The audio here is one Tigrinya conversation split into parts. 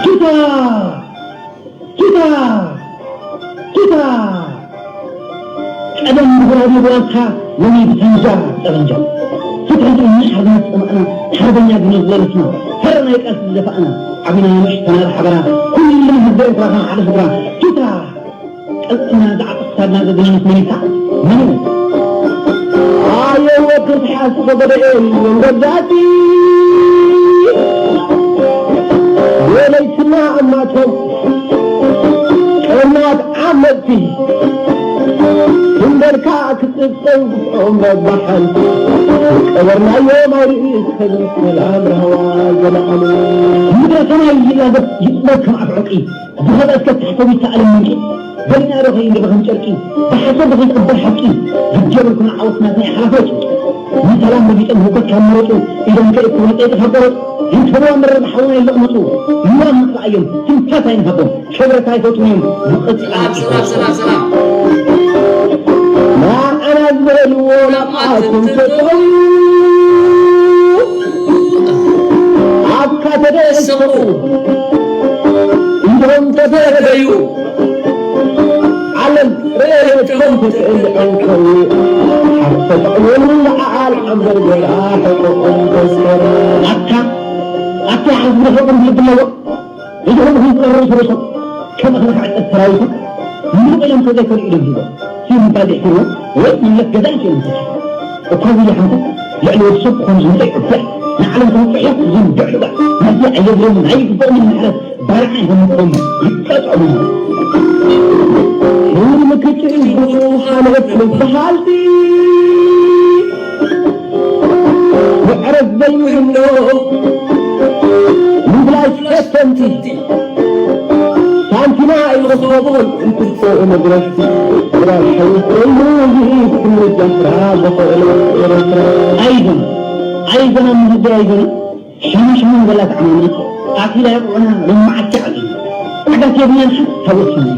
ቱታ! ቱታ! ቱታ! ቀደም ብራድዮ ብዋልታ፣ ሎሚ ብፈንጃ ጠበንጃ። ፍትሒ ዝእምሽ ሓርነት ዝጠመቕና፣ ሓርበኛ ግኖት ዝለበስና፣ ፈረ ናይ ቃልሲ ዝደፋእና፣ ዓቢና ንእሽተና ብሓበራ፣ ኩልና ህዝቢ ኤርትራ ከም ሓደ ስድራ። ቱታ! ቀልጥና ዝዓጥቕ ክሳድና ዘዘይምስ መኒሳ፣ መን እዩ? ኣየ ወዲ ተሓስ ፈገደ የለን ወዳቲ፣ ወለይትና ኣማቶም ቀናት ዓመቲ፣ ክንደልካ ክትጽብጸብ ግፍዖም ረባሓን፣ ቀበርናዮ ማይ ርእስ ከብል ሰላም ራህዋ ዘለዓሉ። ምድረ ሰማይ ይላገብ ይጥበብ ከም ኣፍዑቂ፣ ዝኸበስከ ታሕተዊት ሰኣለም ምንጪ፣ በሊና ዶ ከይንድበ ከም ጨርቂ፣ ብሓሶት ዶ ከይትቕበር ሓቂ፣ ዝጀመርኩና ዓወት ናትና እዩ ሓላፊ ወጪ። ንሰላም ረጊጾም ህውከት ካብ መረጹ፣ ኢዶም ከይእክቡ ንጸይቂ ካብ ቆረጹ፣ ይንተብዋ መረር ሓውና ይለቕመጹ፣ ንዋም ንጥፍኣዮም፣ ትንፋስ ኣይንሃቦም፣ ክብረት ኣይፈትዉን እዮም፣ ብቕጻል ሰላም፣ ሰላም፣ ሰላም፣ ሰላም። ንዓና ዝበልዎ ናብኣቶም ተጠቕዩ፣ ኣብ ካተደ ሰብኡ፣ ኢዶም ተደረደዩ፣ ዓለም ርእየቶም ተጠሊዖም ከርዉ፣ ሓፍ ተጠቕለሉ ለዓል ዓንበር ገራ ሕቆኦም ተስከረ። ኣታ፣ ኣታ፣ ዓንበር ሕቆም ዝብለዎ፣ እዚ ኩሉ ህዝቢ ርእሱ ርእሱ ከም እኽሊ ክዕጸድ ሰራዊቱ ምሉእ ኢሎም እንተዘይኮነ ኢዶም ሂቦም። ሲም ባዴ ሒርዎ ወይ መምለስ ገዛ እንተ ኢሎም ተኪፎም። እኳ እዚ ሓንተ ልዕሊ ወዲ ሰብ ክኾኑ ዝመጸ ይዕብያ። ንዓለም ተመጽኦ እያ ዝንብዕ ልባ። ነዚ ኣየድልዮምን ኣይግብኦምን ምሕረት ባርዓ ይህምቆም ይቀጽዖም። ክብሪ ምክትል ብዙሓት ምበሃልቲ ምዕረግ ዘይብሎ ምብላይ ፈተንቲ ሳንቲና ኣይረኸቦን እንትርፎ መድረስቲ ራሻዊ ኮይኑ ይፍትኑ ጃፍራ ዘኸእሎ ኤረትራ። ኣይዞን ኣይዞን ኣብ ምህዲ ኣይዞን ሽሙሽሙ ንበላ ተዓማምና ኣኺላ የቑዑና ሎማዓቲ ዓብና ዓጋት የብልናን ሓንታ ወሲና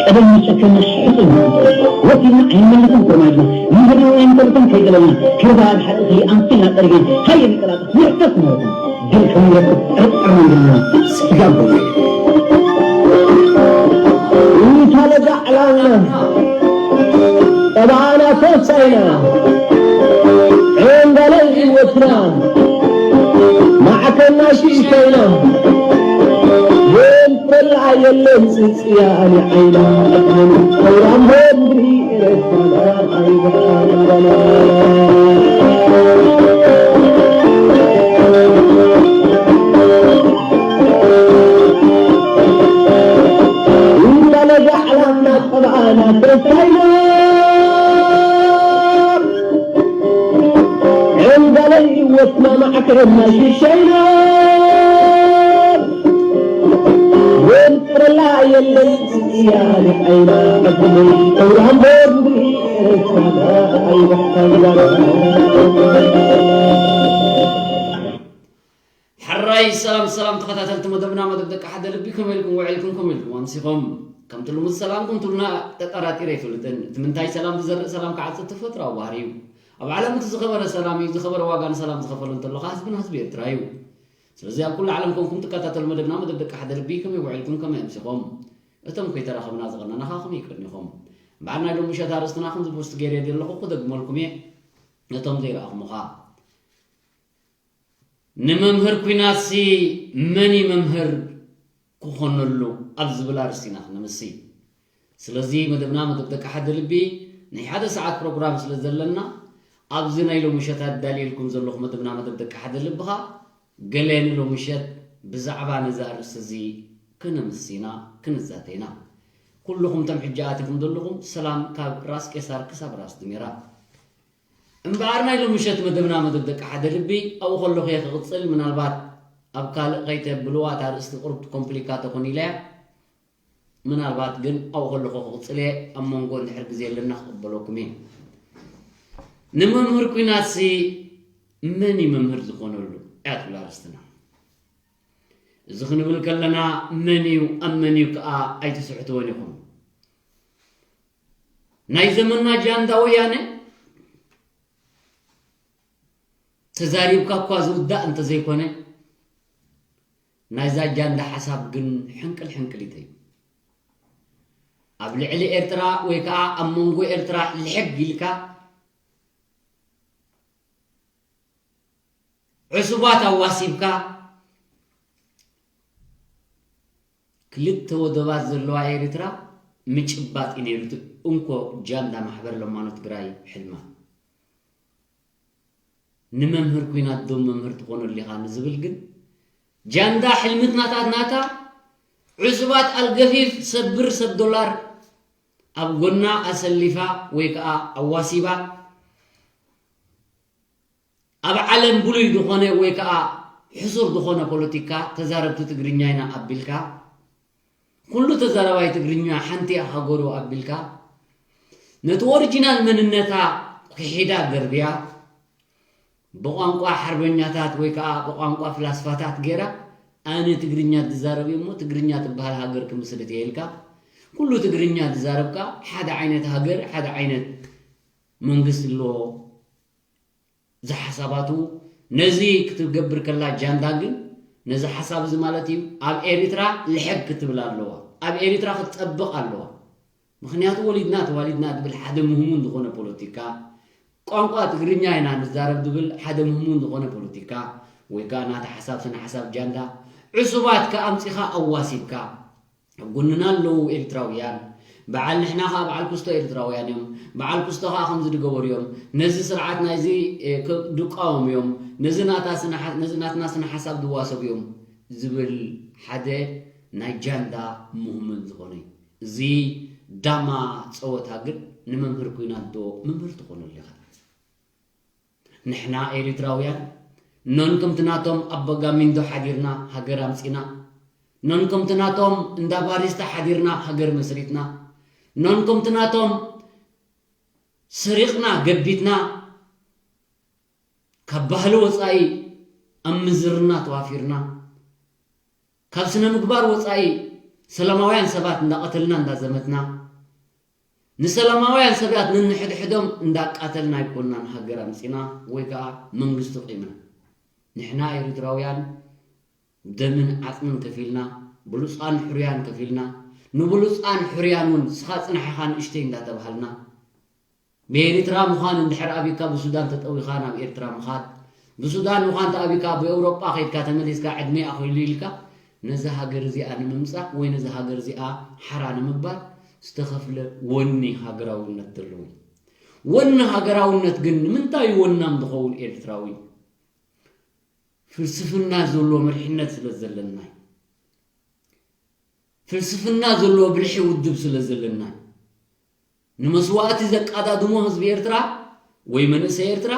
ቀደም ንጨከና ሕጹ ወሲና ኣይንመልስን ኮርማጅና ምህርና ኣይንተርፍን ከይጠለብና ክርባ ኣብ ሓደ እኽሊ ኣንፊልና ጠሪግና ሃየ ንቀላጠፍ ንሕተት ምህርና ድል ከም ንረክብ ጥርጥር መንገድና ስጋብ እንታ ለጋ ዕላልና ጠባና ተሳይና ዕንጋለ ህይወትና ማዕከና ሽኢሸይና የንፈላ የለን ጽጽያ ኣነ ዓይና ኣጥመኑ ተውራምቦ ምድሪ ኤረትራና ኣይበቃ እንዳለጋ ዕላምና ጠባና ተሳይና ዕንጋለ ህይወትና ማዕከና ሽሻይና ወንጥረላ የለን እያ ንዓይና ዕድመይ ተውራምቦ ምድሪ ኤረትራና ኣይባሕታን ዛና። ሕራይ ሰላም ሰላም ተኸታተልቲ መደብና መደብ ደቂ ሓደ ልቢ ከመይ ኢልኩም ውዒልኩም ከመይ ኢልኩም ኣምሲኹም ከምቲ ልሙድ ሰላምኩም ትብሉና ተጠራጢረ ኣይፈልጥን እቲ ምንታይ ሰላም ዝዘርእ ሰላም ክዓጽድ ተፈጥራዊ ባህሪ እዩ ኣብ ዓለም እቲ ዝኸበረ ሰላም እዩ ዝኸበረ ዋጋ ንሰላም ዝኸፈሉ እንተሎ ከኣ ህዝብና ህዝቢ ኤርትራ እዩ ስለዚ ኣብ ኩሉ ዓለም ኮንኩም ትከታተሉ መደብና መደብ ደቂ ሓደ ልቢ ከመይ ውዒልኩም ከመይ ኣምሲኹም እቶም ከይተራኸብና ዝቐነና ከኣ ከመይ ቀኒኹም እምበኣር ናይ ሎሚ ምሸት ኣርእስትና ከምዚ ፖስት ገይረዮ ኣለኹ ክደግመልኩም እየ ነቶም ዘይረኣኹም ከኣ ንመምህር ኲናትሲ መን እዩ መምህር ክኾነሉ ኣብ ዝብል ኣርእስቲ ኢና ክንምሲ። ስለዚ መደብና መደብ ደቂ ሓደ ልቢ ናይ ሓደ ሰዓት ፕሮግራም ስለ ዘለና ኣብዚ ናይ ሎሚ ምሸት ኣዳልየልኩም ዘለኹ መደብና መደብ ደቂ ሓደ ልቢ ኸኣ ገለ ንሎሚ ምሸት ብዛዕባ ነዚ ኣርእስቲ እዚ ክንምሲ ኢና ክንዛተ ኢና። ኩልኹም እቶም ሕጂ ኣቲኹም ዘለኹም ሰላም ካብ ራስ ቄሳር ክሳብ ራስ ድሜራ። እምበኣር ናይ ሎሚ ምሸት መደብና መደብ ደቂ ሓደ ልቢ ኣብኡ ከለኹ እየ ክቕጽል ምናልባት ኣብ ካልእ ከይተብልዋ እታ ኣርእስቲ ቁሩብ ኮምፕሊካ ተኾን ኢለ እያ ምናልባት ግን ኣብኡ ከለኹ ክቕጽል እየ ኣብ መንጎ እንድሕር ግዜ ኣለና ክቕበለኩም እየ ንመምህር ኲናትሲ መን እዩ መምህር ዝኾነሉ እያ ትብል ኣርእስትና እዚ ክንብል ከለና መን እዩ ኣብ መን እዩ ከኣ ኣይትስሕትዎን ኢኹም ናይ ዘመንና ጃንዳ ወያነ ተዛሪብካ እኳ ዝውዳእ እንተዘይኮነ፣ ናይዛ ጃንዳ ሓሳብ ግን ሕንቅል ሕንቅሊተይ። ኣብ ልዕሊ ኤርትራ ወይ ከዓ ኣብ መንጎ ኤርትራ ልሕግ ኢልካ፣ ዕሱባት ኣዋሲብካ፣ ክልተ ወደባት ዘለዋ ኤርትራ ምጭባጥ እዩ ነይሩ እቲ እንኮ ጃንዳ ማሕበር ለማኖ ትግራይ ሕልማ። ንመምህር ኩናት ዶ መምህር ትኾነሉ ኢኻ ንዝብል ግን፣ ጃንዳ ሕልምት ናታ ናታ ዕሱባት ኣልገፊፍ ሰብ ብር ሰብ ዶላር ኣብ ጎና ኣሰሊፋ ወይ ከዓ ኣዋሲባ፣ ኣብ ዓለም ብሉይ ዝኾነ ወይ ከዓ ሕሱር ዝኾነ ፖለቲካ፣ ተዛረብቲ ትግርኛ ኢና ኣቢልካ፣ ኩሉ ተዛራባይ ትግርኛ ሓንቲ እያ ሃገሩ ኣቢልካ፣ ነቲ ኦሪጂናል መንነታ ክሒዳ ገርብያ፣ ብቋንቋ ሓርበኛታት ወይ ከዓ ብቋንቋ ፍላስፋታት ገይራ፣ ኣነ ትግርኛ ዝዛረብ እየ እሞ ትግርኛ ትበሃል ሃገር ክምስርት እየ ኢልካ፣ ኩሉ ትግርኛ ዝዛረብካ ሓደ ዓይነት ሃገር፣ ሓደ ዓይነት መንግስቲ ኣለዎ። ዝሓሳባቱ ነዚ ክትገብር ከላ ጃንዳ ግን ነዚ ሓሳብ እዚ ማለት እዩ ኣብ ኤሪትራ ልሕግ ክትብል ኣለዋ፣ ኣብ ኤሪትራ ክትጠብቕ ኣለዋ። ምኽንያቱ ወሊድና ተዋሊድና ትብል ሓደ ምህሙን ዝኾነ ፖለቲካ፣ ቋንቋ ትግርኛ ኢና ንዛረብ ዝብል ሓደ ምህሙን ዝኾነ ፖለቲካ፣ ወይ ከዓ ናቲ ሓሳብ ስነ ሓሳብ ጃንዳ ዕሱባት ከኣምፂኻ ኣዋሲብካ ኣብ ጎንና ኣለዉ ኤርትራውያን። በዓል ንሕና ኸዓ በዓል ኩስቶ ኤርትራውያን እዮም። በዓል ኩስቶ ኸዓ ከምዚ ድገበሩ እዮም። ነዚ ስርዓት ናይዚ ድቃወም እዮም። ነዚ ናትና ስነ ሓሳብ ድዋሰቡ እዮም ዝብል ሓደ ናይ ጃንዳ ምህሙን ዝኾነ እዩ። እዚ ዳማ ፀወታ ግን ንመምህር ኩናት ዶ መምህር ትኾነሉ ኢኻ? ንሕና ኤሪትራውያን ነን ከምቲ ናቶም ኣበጋሚንዶ ሓዲርና ሃገር ኣምጺና፣ ነን ከምቲ ናቶም እንዳ ባሪስታ ሓዲርና ሃገር መስሪትና፣ ነን ከምቲ ናቶም ስሪቕና ገቢትና፣ ካብ ባህሊ ወጻኢ ኣብ ምዝርና ተዋፊርና፣ ካብ ስነ ምግባር ወጻኢ ሰላማውያን ሰባት እንዳቐተልና እንዳዘመትና፣ ንሰላማውያን ሰባት ነንሕድሕዶም እንዳቃተልና ኣይኮንናን ሃገር ኣምጺና ወይ ከዓ መንግስቲ ቂምና። ንሕና ኤርትራውያን ደምን ዓጽምን ከፊልና፣ ብሉጻን ሕሩያን ከፊልና፣ ንብሉጻን ሕሩያን እውን ንስኻ ጽንሕ ኢኻ ንእሽተይ እንዳተባሃልና፣ ብኤርትራ ምዃን እንድሕር ኣቢካ ብሱዳን ተጠዊኻ ናብ ኤርትራ ምኻድ፣ ብሱዳን ምዃን ተኣቢካ ብኤውሮጳ ከይድካ ተመሊስካ ዕድመ ኣኺሉ ኢልካ ነዛ ሃገር እዚኣ ንምምጻእ ወይ ነዛ ሃገር እዚኣ ሓራ ንምባል ዝተኸፍለ ወኒ ሃገራውነት ዘለዎ እዩ። ወኒ ሃገራውነት ግን ንምንታይ እዩ ወናም ዝኸውን ኤርትራዊ? ፍልስፍና ዘለዎ መሪሕነት ስለ ዘለና እዩ። ፍልስፍና ዘለዎ ብልሒ ውድብ ስለ ዘለና እዩ። ንመስዋእቲ ዘቃዳድሞ ህዝቢ ኤርትራ ወይ መንእሰይ ኤርትራ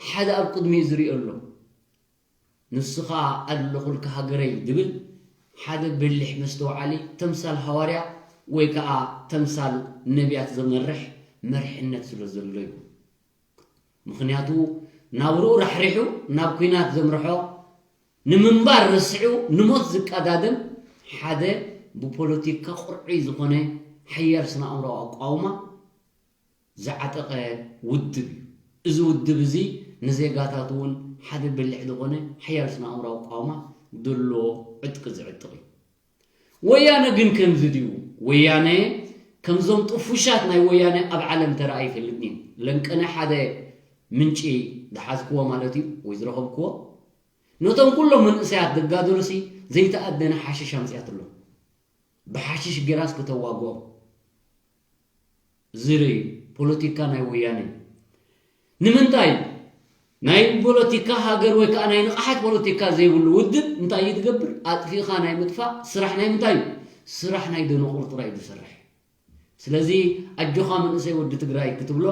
ሓደ ኣብ ቅድሚኡ ዝሪኦ ኣሎ። ንስኻ ኣለኹልካ ሃገረይ ዝብል ሓደ በሊሕ መስተውዓሊ፣ ተምሳል ሃዋርያ ወይ ከዓ ተምሳል ነቢያት ዘመርሕ መርሕነት ስለ ዘሎ እዩ። ምኽንያቱ ናብርኡ ራሕሪሑ ናብ ኲናት ዘምርሖ፣ ንምንባር ረሲዑ ንሞት ዝቀዳደም ሓደ ብፖለቲካ ቁርዑይ ዝኾነ ሓያል ስነ ኣእምሮኣዊ ኣቋውማ ዝዓጠቐ ውድብ እዩ። እዚ ውድብ እዚ ንዜጋታቱ እውን ሓደ በሊሕ ዝኾነ ሓያል ስነ ኣእምሮኣዊ ኣቋውማ ዘለዎ ዕጥቂ ዝዕጥቕ እዩ። ወያነ ግን ከምዚ ድዩ? ወያነ ከምዞም ጥፉሻት ናይ ወያነ ኣብ ዓለም ተራእዩ ይፈልጥን እዩ። ለንቀነ ሓደ ምንጪ ዝሓዝክዎ ማለት እዩ ወይ ዝረኸብክዎ፣ ነቶም ኩሎም መንእሰያት ዘጋደሉሲ ዘይተኣደነ ሓሽሽ ኣምፅኣትሎም። ብሓሽሽ ጌራስ ክተዋግኦም። እዚ ርእ ፖለቲካ ናይ ወያነ እዩ። ንምንታይ ናይ ፖለቲካ ሃገር ወይ ከዓ ናይ ንቕሓት ፖለቲካ ዘይብሉ ውድብ እንታይ እዩ ዝገብር? ኣጥፊእኻ ናይ ምጥፋእ ስራሕ ናይ ምንታይ እዩ? ስራሕ ናይ ደነቑር ጥራይ እዩ ዝሰርሕ። ስለዚ ኣጆኻ መንእሰይ ወዲ ትግራይ ክትብሎ፣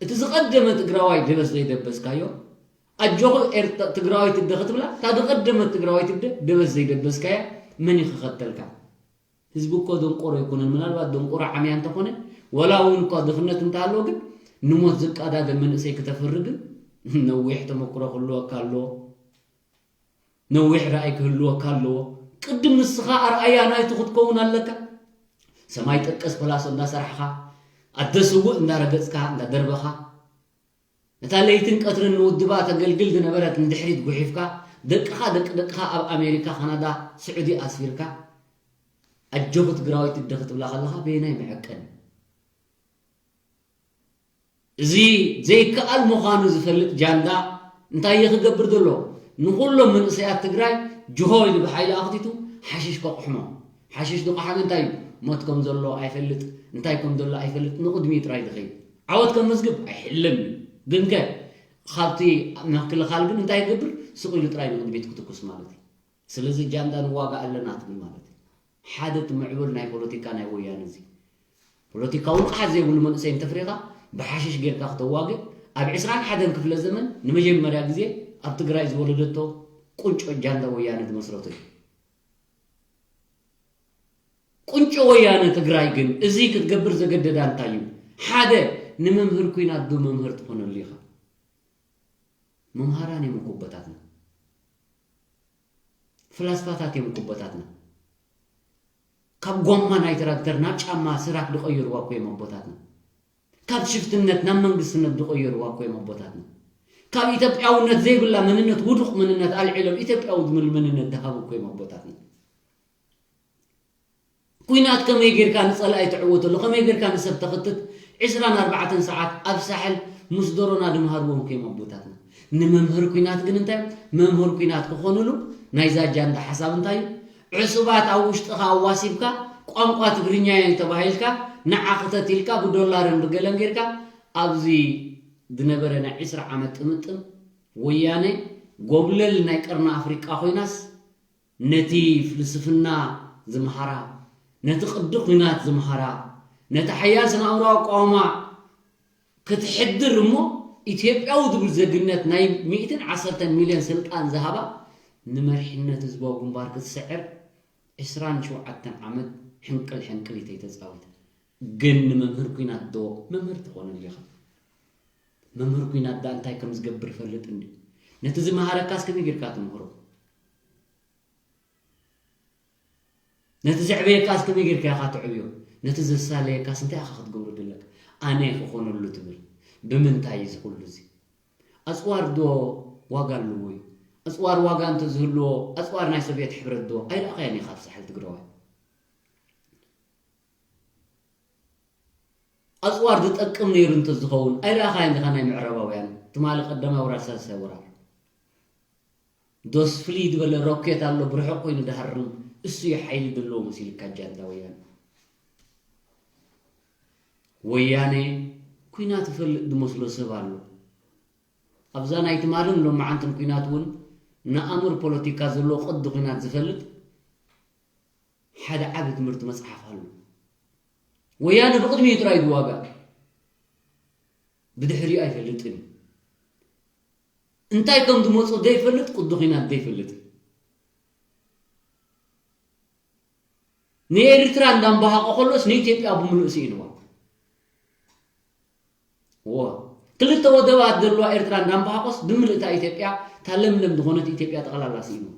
እቲ ዝቐደመ ትግራዋይ ደበስ ዘይደበስካዮ፣ ኣጆኹ ኤርት-፣ ትግራዋይ ትደ ክትብላ፣ እታ ዝቐደመት ትግራዋይ ትደ ደበስ ዘይደበስካያ መን እዩ ክኸተልካ? ህዝቢ እኮ ደንቆሮ ኣይኮነን። ምናልባት ደንቆሮ ዓምያ እንተኾነ፣ ወላ እውን እኳ ድኽነት እንተሃለወ ግን ንሞት ዝቃዳደም መንእሰይ ክተፍሪ ግን ነዊሕ ተመክሮ ክህልወካ ኣለዎ። ነዊሕ ራእይ ክህልወካ ኣለዎ። ቅድም ንስኻ ኣርኣያ ናይቱ ክትከውን ኣለካ። ሰማይ ጠቀስ ፕላሶ እንዳሰራሕኻ፣ ኣደ ስውእ እንዳረገጽካ እንዳደርበኻ፣ ነታ ለይትን ቀትርን ንውድባ ተገልግል ዝነበረት ንድሕሪት ጉሒፍካ፣ ደቅኻ ደቂ ደቅኻ ኣብ ኣሜሪካ፣ ካናዳ፣ ስዑዲ ኣስፊርካ፣ ኣጆኺ ትግራወይቲ እደ ክትብላ ከለኻ በየናይ መዐቀኒ? እዚ ዘይከኣል ምዃኑ ዝፈልጥ ጃንዳ እንታይ እዩ ክገብር ዘሎ? ንኹሎም መንእሰያት ትግራይ ጅሆ ኢሉ ብሓይሊ ኣኽቲቱ ሓሽሽ ከቑሕሞም። ሓሽሽ ዝቐሓመ እንታይ እዩ? ሞት ከም ዘሎ ኣይፈልጥ፣ እንታይ ከም ዘሎ ኣይፈልጥ፣ ንቕድሚት ጥራይ ዝኸይድ። ዓወት ከመዝግብ ኣይሕለም እዩ። ግንከ ካብቲ ምክልኻል ግን እንታይ ይገብር? ስቕ ኢሉ ጥራይ ንቕድሚት ክትኩስ ማለት እዩ። ስለዚ ጃንዳ ንዋጋ ኣለና ትብል ማለት እዩ። ሓደ እቲ ምዕቡል ናይ ፖለቲካ ናይ ወያነ እዚ። ፖለቲካዊ ንቕሓት ዘይብሉ መንእሰይ እንተፍሪኻ ብሓሽሽ ጌርካ ክተዋግእ ኣብ ዕስራን ሓደን ክፍለ ዘመን ንመጀመርያ ግዜ ኣብ ትግራይ ዝወለደቶ ቁንጮ ጃንዳ ወያነ ዝመስረቶ እዩ። ቁንጮ ወያነ ትግራይ ግን እዚ ክትገብር ዘገደዳ እንታይ እዩ? ሓደ፣ ንመምህር ኩናት ዶ መምህር ትኾነሉ ኢኻ። መምሃራን እዮም እኮ ኣቦታትና። ፍላስፋታት እዮም እኮ ኣቦታትና። ካብ ጎማ ናይ ትራክተር ናብ ጫማ ስራክ ዝቐየርዋ እኮ እዮም ኣቦታትና። ካብ ሽፍትነት ናብ መንግስትነት ዝቐየርዋ እኮ እዮም ኣቦታትና። ካብ ኢትዮጵያውነት ዘይብላ መንነት፣ ውዱቕ መንነት ኣልዒሎም ኢትዮጵያዊ ዝብል መንነት ዝሃቡ እኮ እዮም ኣቦታትና። ኩናት ከመይ ጌርካ ንጸላኢ ትዕወተሉ፣ ከመይ ጌርካ ንሰብ ተኽትት፣ ዕስራን ኣርባዕተን ሰዓት ኣብ ሳሕል ምስ ዶሮና ድምሃርዎም ከዮም ኣቦታትና። ንመምህር ኩናት ግን እንታይ? መምህር ኩናት ክኾኑሉ ናይዛ ጃንዳ ሓሳብ እንታይ እዩ? ዕሱባት ኣብ ውሽጥኻ ኣዋሲብካ፣ ቋንቋ ትግርኛ እየን ተባሂልካ፣ ንዓ ክተት ኢልካ ብዶላርን ብገለን ጌርካ፣ ኣብዚ ዝነበረ ናይ ዕስራ ዓመት ጥምጥም ወያነ ጎብለል ናይ ቀርኒ ኣፍሪቃ ኮይናስ፣ ነቲ ፍልስፍና ዝምሃራ፣ ነቲ ቅዲ ኲናት ዝምሃራ፣ ነቲ ሓያል ስነ-ኣእምሮኣዊ ኣቃውማ ክትሕድር እሞ፣ ኢትዮጵያዊ ዝብል ዜግነት ናይ ሚእትን ዓሰርተን ሚልዮን ስልጣን ዝሃባ፣ ንመሪሕነት ህዝባዊ ግንባር ክትስዕር ዕስራን ሸውዓተን ዓመት ሕንቅል ሕንቅሊተይ ተጻዊታ። ግን ንመምህር ኲናት ዶ መምህር ትኾነሉ ኢኻ? መምህር ኲናት ደኣ እንታይ ከም ዝገብር ይፈልጥ እንድዩ። ነቲ ዝመሃረካስ ከመይ ጌርካ ትምህሮ? ነቲ ዘዕበየካስ ከመይ ጌርካ ኢኻ ተዕብዮ? ነቲ ዘሳለየካስ እንታይ ኢኻ ክትገብሮ ደለካ? ኣነ ክኾነሉ ትብል። ብምንታይ እዩ እዚ ኩሉ እዚ? ኣጽዋር ዶ ዋጋ ኣለዎ እዩ? ኣጽዋር ዋጋ እንተዝህልዎ፣ ኣጽዋር ናይ ሶቭየት ሕብረት ዶ ኣይረኣኻዮን ኢኻ ኣብ ሳሕል ትግራዋይ? ኣጽዋር ዝጠቅም ነይሩ እንተዝኸውን፣ ኣይረኣኻዮን ዲኻ ናይ ምዕራባውያን? ትማሊ ቀዳማይ ወራር፣ ሳልሳይ ወራር። ዶስ ፍልይ ዝበለ ሮኬት ኣሎ፣ ብርሑቕ ኮይኑ ድሃርም፣ እሱ እዩ ሓይሊ ዘለዎ መሲልካ ጃንዳ ወያነ። ወያነ ኲናት ይፈልጥ ዝመስሎ ሰብ ኣሎ። ኣብዛ ናይ ትማልን ሎማዓንትን ኲናት እውን ንኣምር ፖለቲካ ዘለዎ ቅዲ ኲናት ዝፈልጥ ሓደ ዓቢ ትምህርቲ መጽሓፍ ኣሎ። ወያነ ብቕድሚኡ ጥራይ ዝዋጋእ፣ ብድሕሪኡ ኣይፈልጥን እዩ። እንታይ ከም ዝመጾ ዘይፈልጥ፣ ቅዲ ኲናት ዘይፈልጥ እዩ። ንኤርትራ እንዳምባሃቆ ከሎስ ንኢትዮጵያ ብምሉእ ስኢንዋ። እዎ፣ ክልተ ወደባት ዘለዋ ኤርትራ እንዳምባሃቆስ ብምልእታ ኢትዮጵያ፣ እታ ለምለም ዝኾነት ኢትዮጵያ ጠቕላላ ስኢንዋ።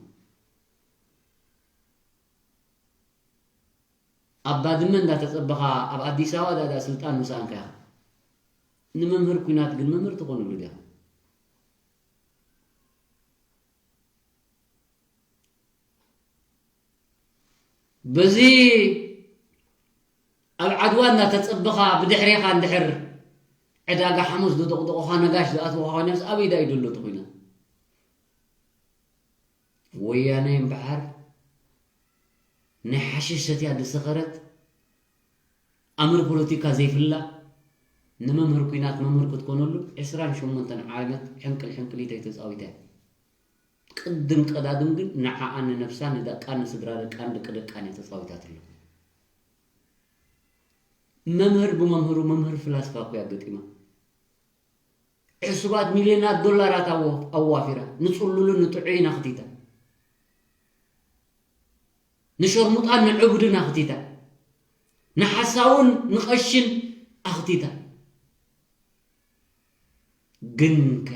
ኣብ ባድመ እንዳተጸበኻ ኣብ ኣዲስ ኣበባ ዳዳ ስልጣን ምሰኣንካ ኢኻ። ንመምህር ኲናት ግን መምህር ትኾነሉ ዲኻ? በዚ ኣብ ዓድዋ እናተጸበኻ ብድሕሬኻ እንድሕር ዕዳጋ ሓሙስ ዝደቕደቑኻ ነጋሽ ዝኣትወኻ ኮይኖምስ ኣበይ ዳ እዩ ዘሎ እቲ ኲናት? ወያነ እምበሓር ናይ ሓሽሽ ሰትያ ዝሰኸረት፣ ኣምር ፖለቲካ ዘይፍላ፣ ንመምህር ኲናት መምህር ክትኮነሉ ዕስራን ሸሞንተን ዓመት ሕንቅል ሕንቅሊተይ ተጻዊታ እያ። ቅድም ቀዳድም ግን ንዓኣን ንነብሳን ንደቃን ንስድራ ደቃን ደቂ ደቃን እያ ተጻዊታትሉ። መምህር ብመምህሩ መምህር ፍላስፋ እኮ እያ ገጢማ። ዕሱባት ሚልዮናት ዶላራት ኣዋ-፣ ኣዋፊራ፣ ንጽሉልን ንጥዑይን ኣኽቲታ። ንሸርሙጣን ንዕቡድን ኣኽቲታ። ንሓሳውን ንቐሽን ኣኽቲታ። ግንከ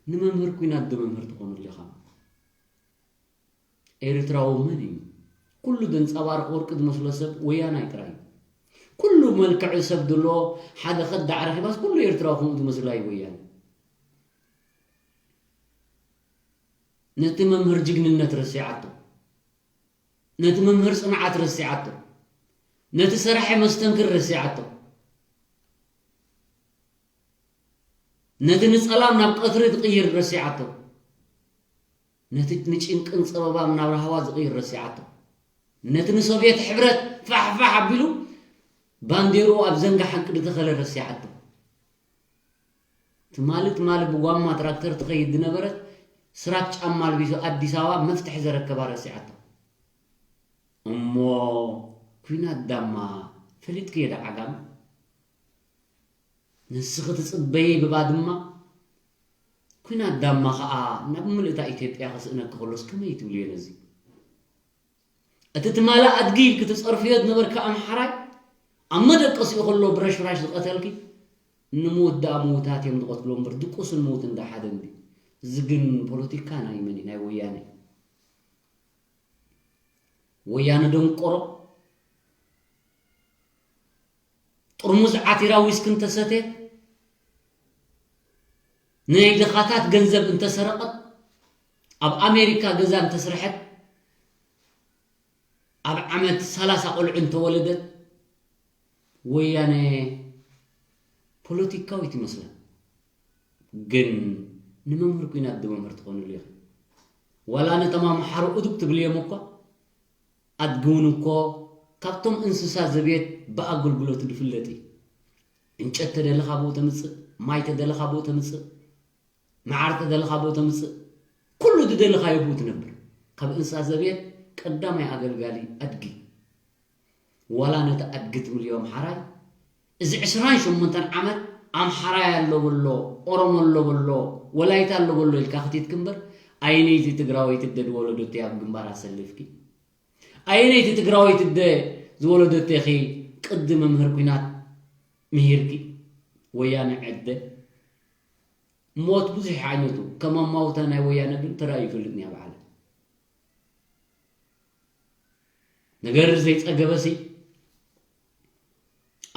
ንመምህር ኲናት ዶ መምህር ትኾነሉ ኢኻ? ኤርትራዊ መን እዩ? ኩሉ ዘንጸባርቕ ወርቂ ዝመስሎ ሰብ ወያናይ ጥራይ እዩ። ኩሉ መልክዕ ሰብ ድሎ ሓደ ከዳዕ ረኺባስ ኩሉ ኤርትራዊ ከምኡ ዝመስላ እዩ ወያነ። ነቲ መምህር ጅግንነት ረሲዓቶ፣ ነቲ መምህር ጽንዓት ረሲዓቶ፣ ነቲ ሰራሒ መስተንክር ረሲዓቶ፣ ነቲ ንጸላም ናብ ቀትሪ ትቕይር ረሲዓቶ፣ ነቲ ንጭንቅን ጸበባም ናብ ራህዋ ዝቕይር ረሲዓቶ፣ ነቲ ንሶቭየት ሕብረት ፋሕፋሕ ኣቢሉ ባንዴርኡ ኣብ ዘንጋ ሓንቅዲ ተኸለ ረሲዓቶ። ትማሊ ትማሊ ብጓማ ትራክተር ትኸይድ ዝነበረት ስራክ ጫማ ኣልቢሱ ኣዲስ ኣበባ መፍትሒ ዘረከባ ረሲዓቶ። እሞ ኲናት ዳማ ፈሊጥክዮ ዶ ዓጋመ? ንስኺ ትጽበዪ ብባድማ ኲናት ዳማ ኸኣ ናብ ምልእታ ኢትዮጵያ ክስእነኪ ከሎስ ከመይ ትብልዮ ነዚ? እቲ ትማሊ ኣድጊ ክትጸርፍዮ ዝነበርካ ኣምሓራይ ኣብ መደቀሲኡ ከሎ ብረሽራሽ ዝቐተልኪ ንምዉት ደኣ ምዉታት እዮም ዝቐትልዎ እምበር ድቁስን ምዉትን ደኣ ሓደ እንድዩ። እዚ ግን ፖለቲካ ናይ መን እዩ? ናይ ወያነ እዩ። ወያነ ደንቆሮ ጥርሙዝ ዓቲራ ዊስኪ እንተሰትየት፣ ንናይ ድኻታት ገንዘብ እንተሰረቐት፣ ኣብ ኣሜሪካ ገዛ እንተስርሐት፣ ኣብ ዓመት ሰላሳ ቆልዑ እንተወለደት፣ ወያነ ፖለቲካዊት ይመስላ። ግን ንመምህር ኲናት ዶ መምህር ትኾንሉ ኢኺ? ዋላ ነቶም ኣምሓሩ እዱግ ትብልዮም እኳ፣ ኣድጊ እውን እኮ ካብቶም እንስሳ ዘቤት ብኣገልግሎቱ ዝፍለጥ እዩ። ዕንጨት ተደለኻ ብኡ ተምጽእ፣ ማይ ተደለኻ ብኡ ተምጽእ፣ መዓር ተደለኻ ብኡ ተምጽእ፣ ኩሉ ዝደለኻዮ ብኡ ትነብር። ካብ እንስሳ ዘቤት ቀዳማይ ኣገልጋሊ ኣድጊ። ዋላ ነቲ ኣድጊ ትምልዮ ኣምሓራይ፣ እዚ ዕስራን ሸሞንተን ዓመት ኣምሓራይ ኣሎ በሎ፣ ኦሮሞ ኣሎ በሎ፣ ወላይታ ኣሎ በሎ ኢልካ ክትይትክ እምበር፣ ኣየነይቲ ትግራወይቲ እደ ዝወለደቶ እያ ኣብ ግንባር ኣሰሊፍኪ? ኣየነይቲ ትግራወይቲ እደ ዝወለደቶ ኢኺ ቅዲ መምህር ኲናት ምሂርኪ? ወያነ ዕደ። ሞት ብዙሕ ዓይነቱ፣ ከም ኣማውታ ናይ ወያነ ግን ተራእዩ ይፈልጥን እያ በዓለ። ነገር ዘይጸገበሲ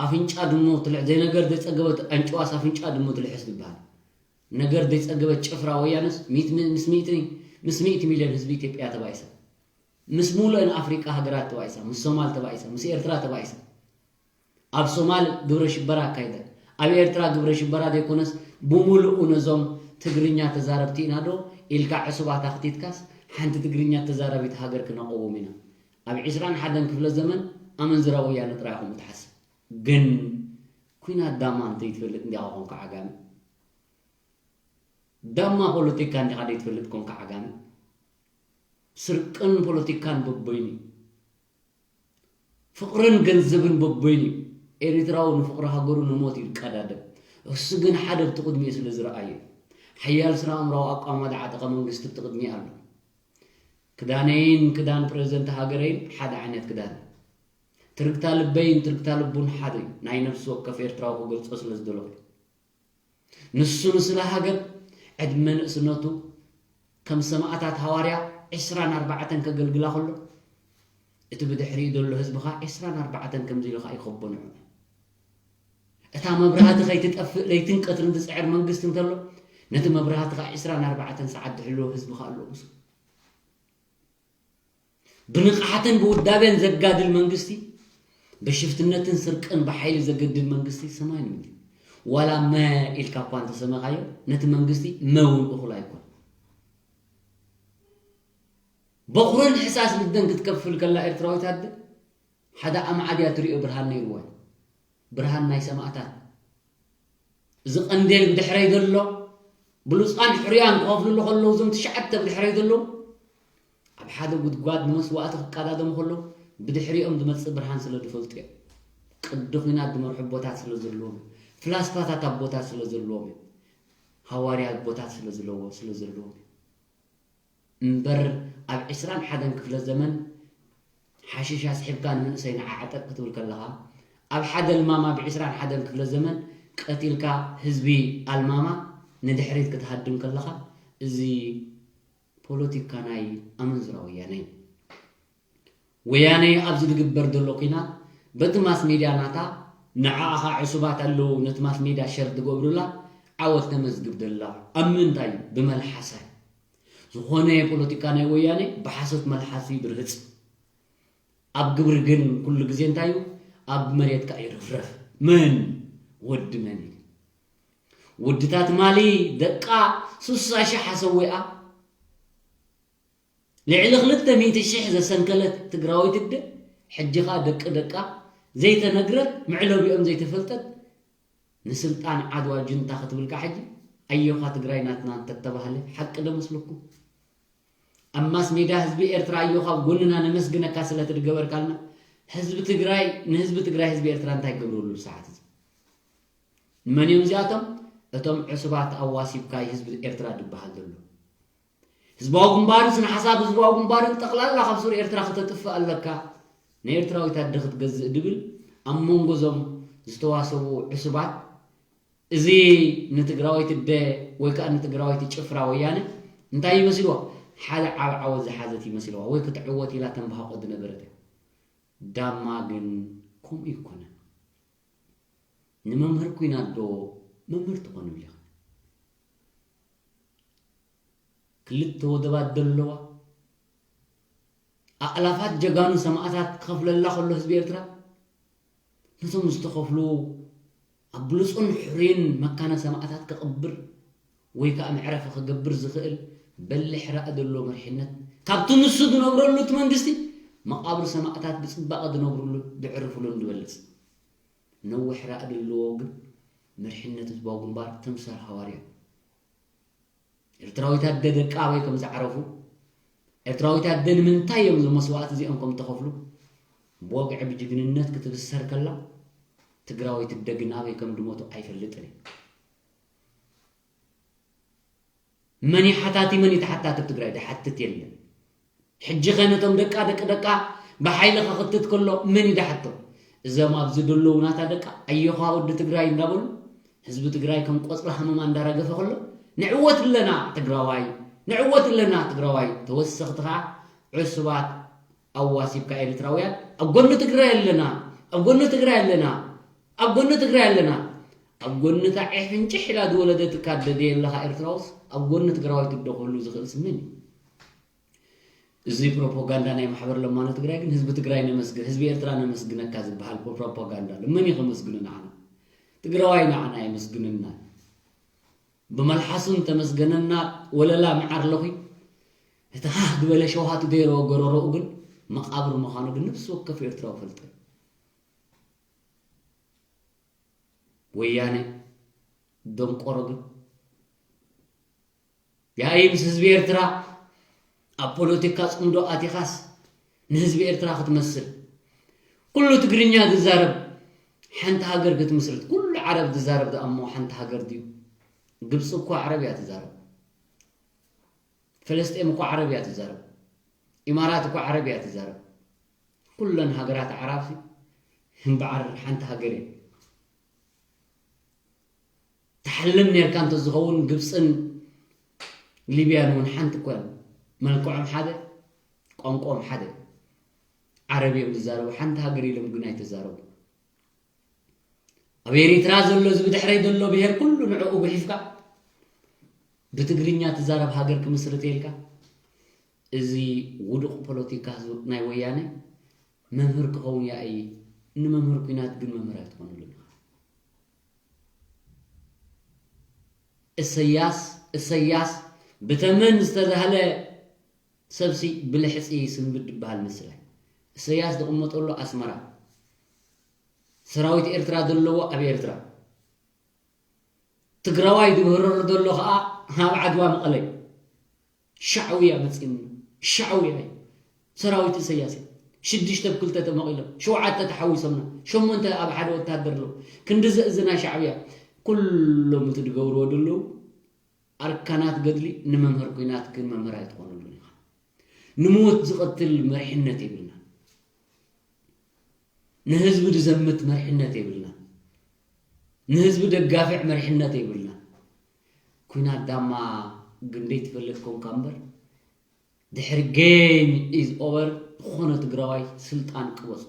ኣፍንጫ ድሙ ትልሕ፣ ዘይነገር ዘይጸገበት ኣንጭዋስ ኣፍንጫ ድሙ ትልሕስ ዝበሃል። ነገር ዘይጸገበት ጭፍራ ወያነስ ሚእቲ ሚ-፣ ምስ ሚእቲ፣ ምስ ሚእቲ ሚልዮን ህዝቢ ኢትዮጵያ ተባኢሳ። ምስ ሙሉእን ኣፍሪቃ ሃገራት ተባኢሳ፣ ምስ ሶማል ተባኢሳ፣ ምስ ኤርትራ ተባኢሳ። ኣብ ሶማል ግብረ ሽበራ ኣካይዳ። ኣብ ኤርትራ ግብረ ሽበራ ዘይኮነስ ብምሉኡ ነዞም ትግርኛ ተዛረብቲ ኢና ዶ ኢልካ ዕሱባት ኣኽቲትካስ ሓንቲ ትግርኛ ተዛራቢት ሃገር ክነቐውም ኢና። ኣብ ዕስራን ሓደን ክፍለ ዘመን ኣመንዝራ ወያነ ጥራይ ኢኹም ትሓስብ። ግን ኲናት ዳማ እንተይትፈልጥ እንዲኻ ኮንካ ዓጋመ። ዳማ ፖለቲካ እንዲኻ ዘይትፈልጥ ኮንካ ዓጋመ። ስርቅን ፖለቲካን በበይኑ እዩ። ፍቕርን ገንዘብን በበይኑ እዩ። ኤሪትራዊ ንፍቕሪ ሃገሩ ንሞት እዩ ዝቀዳደም። እሱ ግን ሓደ ኣብቲ ቅድሚኡ ስለ ዝረኣዮ እዩ። ሓያል ስነ ኣእምራዊ ኣቋም ዝዓጠቐ መንግስቲ ኣብቲ ቅድሚኡ ኣሎ። ክዳነይን ክዳን ፕረዚደንት ሃገረይን ሓደ ዓይነት ክዳን እዩ። ትርግታ ልበይን ትርግታ ልቡን ሓደ እዩ። ናይ ነፍሲ ወከፍ ኤርትራዊ ክገልጾ ስለ ዝደለኹ እዩ። ንሱ ንስለ ሃገር ዕድመ ንእስነቱ ከም ሰማእታት ሃዋርያ ዕስራን ኣርባዕተን ከገልግላ ከሎ፣ እቲ ብድሕሪኡ ዘሎ ህዝቢ ኸኣ ዕስራን ኣርባዕተን ከምዚ ኢሉ ኸኣ ይኸቦ ንዕኡ። እታ መብራህቲ ከይትጠፍእ ለይትን ቀትርን ዝጽዕር መንግስቲ እንተሎ፣ ነቲ መብራህቲ ኸኣ ዕስራን ኣርባዕተን ሰዓት ዝሕልዎ ህዝቢ ኸኣ ኣሎ ምስኡ። ብንቕሓትን ብውዳቤን ዘጋድል መንግስቲ፣ ብሽፍትነትን ስርቅን ብሓይሊ ዘገድል መንግስቲ ሰማይን ምድሪ። ዋላ መ ኢልካ እኳ እንተሰመኻዮ፣ ነቲ መንግስቲ መ እውን እኹል ኣይኮን። በኹረን ሕሳስ ልደን ክትከፍል ከላ ኤርትራዊት ኣደ፣ ሓደ ኣምዓድ እያ ትሪኦ ብርሃን ነይርዋ እዩ። ብርሃን ናይ ሰማእታት። እዚ ቀንዴል ብድሕረይ ዘሎ፣ ብሉጻን ሕሩያን ክኸፍልሉ ከለዉ፣ እዞም ትሽዓተ ብድሕረይ ዘለዉ፣ ኣብ ሓደ ጉድጓድ ንመስዋእቲ ክቀዳደሙ ከለዉ፣ ብድሕሪኦም ዝመጽእ ብርሃን ስለ ዝፈልጡ እዮም። ቅዲ ኲናት ዝመርሑ ኣቦታት ስለ ዘለዎም እዮም። ፍላስፋታት ኣቦታት ስለ ዘለዎም እዮም። ሃዋርያ ኣቦታት ስለ ዘለዎ-፣ ስለ ዘለዎም እዮም። እምበር ኣብ ዕስራን ሓደን ክፍለ ዘመን ሓሽሽ ኣስሒብካ ንመንእሰይ ንዓዓጠጥ ክትብል ከለኻ፣ ኣብ ሓደ ልማማ ብ ዕስራን ሓደን ክፍለ ዘመን ቀቲልካ ህዝቢ ኣልማማ ንድሕሪት ክትሃድም ከለኻ፣ እዚ ፖለቲካ ናይ ኣመንዝራ ወያነ እዩ። ወያነ ኣብዚ ዝግበር ዘሎ ኲናት በቲ ማስ ሜድያ ናታ ንዓኣ ኸዓ ዕሱባት ኣለዉ ነቲ ማስ ሜድያ ሸር ዝገብሩላ ዓወት ተመዝግብ ደላ ኣብ ምንታይ እዩ? ብመልሓሳ እዩ። ዝኾነ ፖለቲካ ናይ ወያነ ብሓሶት መልሓሱ ይብርህጽ። ኣብ ግብሪ ግን ኩሉ ግዜ እንታይ እዩ? ኣብ መሬት ከኣ ይርፍረፍ። መን? ወዲ መን እዩ? ወድታት ማሊ ደቃ ሱሳ ሽሕ ኣሰዊኣ ልዕሊ ክልተ ሚእቲ ሽሕ ዘሰንከለት ትግራወይቲ ኣደ፣ ሕጂ ኸኣ ደቂ ደቃ ዘይተነግረት፣ መዕለቢኦም ዘይተፈልጠት፣ ንስልጣን ዓድዋ ጁንታ ክትብል ከኣ ሕጂ ኣዮኻ ትግራይ ናትና እንተተባህለ ሓቂ ዶ መስለኩም? ኣብ ማስ ሜድያ ህዝቢ ኤርትራ ኣዮኻ ኣብ ጎንና ነመስግነካ ስለ ትገበርካልና፣ ህዝቢ ትግራይ፣ ንህዝቢ ትግራይ ህዝቢ ኤርትራ እንታይ ክገብረሉ ሰዓት እዚ? መን እዮም እዚኣቶም? እቶም ዕሱባት ኣዋሲብካ ህዝቢ ኤርትራ ዝበሃል ዘሎ። ህዝባዊ ግንባርን ስነ ሓሳብ ህዝባዊ ግንባርን ጠቕላላ ካብ ሱር ኤርትራ ክተጥፍእ ኣለካ። ንኤርትራዊት ኣደ ክትገዝእ ድብል ኣብ መንጎ እዞም ዝተዋሰቡ ዕሱባት እዚ ንትግራወይቲ ኣደ ወይ ከዓ ንትግራወይቲ ጭፍራ ወያነ እንታይ ይመስልዋ? ሓደ ዓብዓወ ዝሓዘት ይመስልዋ ወይ ክትዕወት ኢላ ተንባሃቆ ዝነበረት እያ። ዳማ ግን ከምኡ ይኮነ። ንመምህር ኩናት ዶ መምህር ትኾንሉ ኢኻ? ክልተ ወደባት ዘለዋ ኣእላፋት ጀጋኑ ሰማእታት ክኸፍለላ ከሎ ህዝቢ ኤርትራ ነቶም ዝተኸፍሉ ኣብ ብሉጹን ሕሩይን መካነ ሰማእታት ክቕብር ወይ ከዓ መዕረፊ ክገብር ዝኽእል በሊሕ ራኢ ዘለዎ መሪሕነት ካብቲ ንሱ ዝነብረሉ እቲ መንግስቲ መቓብር ሰማእታት ብጽባቐ ዝነብርሉ ዝዕርፍሉን ዝበልጽ ነዊሕ ራኢ ዘለዎ ግን መሪሕነት ህዝባዊ ግንባር ተምሳል ሃዋርያ ኤርትራዊት ኣደ ደቂ ኣበይ ከም ዝዓረፉ፣ ኤርትራዊት ኣደ ንምንታይ እዮም እዞም መስዋእቲ እዚኦም ከም ተኸፍሉ፣ ብወግዒ ብጅግንነት ክትብሰር ከላ፣ ትግራወይቲ ኣደ ግን ኣበይ ከም ዝሞቱ ኣይፈልጥን እየ። መን ይሓታቲ መን ይተሓታቲ ኣብ ትግራይ ዝሓትት የለን። ሕጂ ኸ ነቶም ደቃ ደቂ ደቃ ብሓይሊ ከኽትት ከሎ መን እዩ ዝሓቶ? እዞም ኣብዚ ዘለዉ ናታ ደቃ ኣዮኻ ወዲ ትግራይ እንዳበሉ ህዝቢ ትግራይ ከም ቆፅሊ ሃመማ እንዳረገፈ ከሎ ንዕወት ኣለና ትግራዋይ፣ ንዕወት ኣለና ትግራዋይ። ተወሰኽቲ ኸዓ ዕሱባት ኣዋሲብካ ኤርትራውያን ኣብ ጎኒ ትግራይ ኣለና፣ ኣብ ጎኒ ትግራይ ኣለና፣ ኣብ ጎኒ ትግራይ ኣለና። ኣብ ጎኒ እታ ዒሕ ፍንጭሕ ኢላ ዝወለደትካ ኣደ ዘየለኻ ኤርትራውስ ኣብ ጎኒ ትግራዋይ ትዶ ክህሉ ዝኽእል ስምን እዩ? እዚ ፕሮፓጋንዳ ናይ ማሕበር ለማኖ ትግራይ ግን ህዝቢ ትግራይ ነመስግን፣ ህዝቢ ኤርትራ ነመስግነካ ዝበሃል ፕሮፓጋንዳ ኣሎ። መን እዩ ከመስግኖ ንዓና? ትግራዋይ ንዓና የመስግነና። ብመልሓሱ እንተመስገነና ወለላ መዓር ለኹ እቲ ሃህ ዝበለ ሸውሃቱ ዘይረወ ጎረሮኡ ግን መቓብር ምዃኑ ግን ነፍሲ ወከፍ ኤርትራዊ ፈልጠ። ወያነ ደንቆሮ ግን ያኢ ምስ ህዝቢ ኤርትራ ኣብ ፖለቲካ ጽምዶ ኣቲኻስ ንህዝቢ ኤርትራ ክትመስል ኩሉ ትግርኛ ዝዛረብ ሓንቲ ሃገር ክትምስርት ኩሉ ዓረብ ዝዛረብ ደኣ እሞ ሓንቲ ሃገር ድዩ? ግብፂ እኮ ዓረብ እያ ትዛረብ። ፍልስጤም እኮ ዓረብ እያ ትዛረብ። ኢማራት እኮ ዓረብ እያ ትዛረብ። ኩለን ሃገራት ዓራብሲ እምበዓር ሓንቲ ሃገር እየን። ትሓልም ኔርካ እንተዝኸውን ግብፅን ሊብያን እውን ሓንቲ እኮ እዮም። መልክዖም ሓደ፣ ቋንቋኦም ሓደ። ዓረብ እዮም ዝዛረቡ፣ ሓንቲ ሃገር ኢሎም ግን ኣይተዛረቡ። ኣብ ኤሪትራ ዘሎ እዚ ብድሕረይ ዘሎ ብሄር ኩሉ ንዕኡ ጉሒፍካ ብትግርኛ ትዛረብ ሃገር ክምስርት ኢልካ እዚ ውዱቕ ፖለቲካ ዝ- ናይ ወያነ መምህር ክኸውን ያኢ ንመምህር ኩናት ግን መምህር ኣይትኾነሉን ኢኻ። እሰያስ እሰያስ ብተመን ዝተዛህለ ሰብሲ ብልሕፂ ስንብድ ዝበሃል ምስላይ እሰያስ ዝቕመጠሉ ኣስመራ ሰራዊት ኤርትራ ዘለዎ ኣብ ኤርትራ ትግራዋይ ዝብህረሩ ዘሎ ከዓ ኣብ ዓድዋ መቐለ እዩ። ሻዕውያ መፂና ሻዕውያ እዩ ሰራዊት እሰያስ እዩ። ሽዱሽተ ብክልተ ተመቒሎም ሸውዓተ ተሓዊሶምና ሸሞንተ ኣብ ሓደ ወታደር ኣለዉ። ክንዲ ዘእዝና ሻዕብያ ኩሎም እቲ ዝገብርዎ ዘለዉ ኣርካናት ገድሊ ንመምህር ኩናት ግን መምህር ኣይትኾነሉን ኢኻ። ንሞት ዝቐትል መሪሕነት የብልና። ንህዝቢ ዝዘምት መሪሕነት የብልና። ንህዝቢ ደጋፍዕ መሪሕነት የብልና። ኩናት ዳማ ግንደይ ትፈልጥ ኮንካ እምበር ድሕሪ game is over ዝኾነ ትግራዋይ ስልጣን ቅበጾ።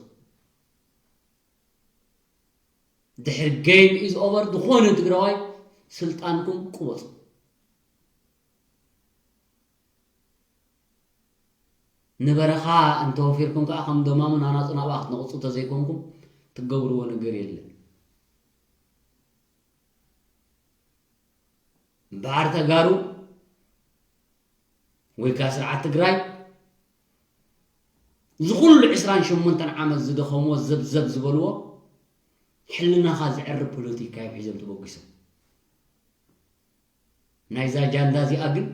ድሕሪ game is over ዝኾነ ትግራዋይ ስልጣንኩም ቅበጹ። ንበረኻ እንተወፊርኩም ከዓ ከም ደማሙ ናናፁ ናብኣ ክትነቕፁ ተዘይኮንኩም ትገብርዎ ነገር የለን። እምበኣር ተጋሩ ወይ ከዓ ስርዓት ትግራይ እዚ ኩሉ ዕስራን ሸሞንተን ዓመት ዝደኸምዎ ዘብዘብ ዝበልዎ ሕልናኻ ዘዕርብ ፖለቲካ እዮም ሒዞም ተበጊሶም። ናይዛ ጃንዳ እዚኣ ግን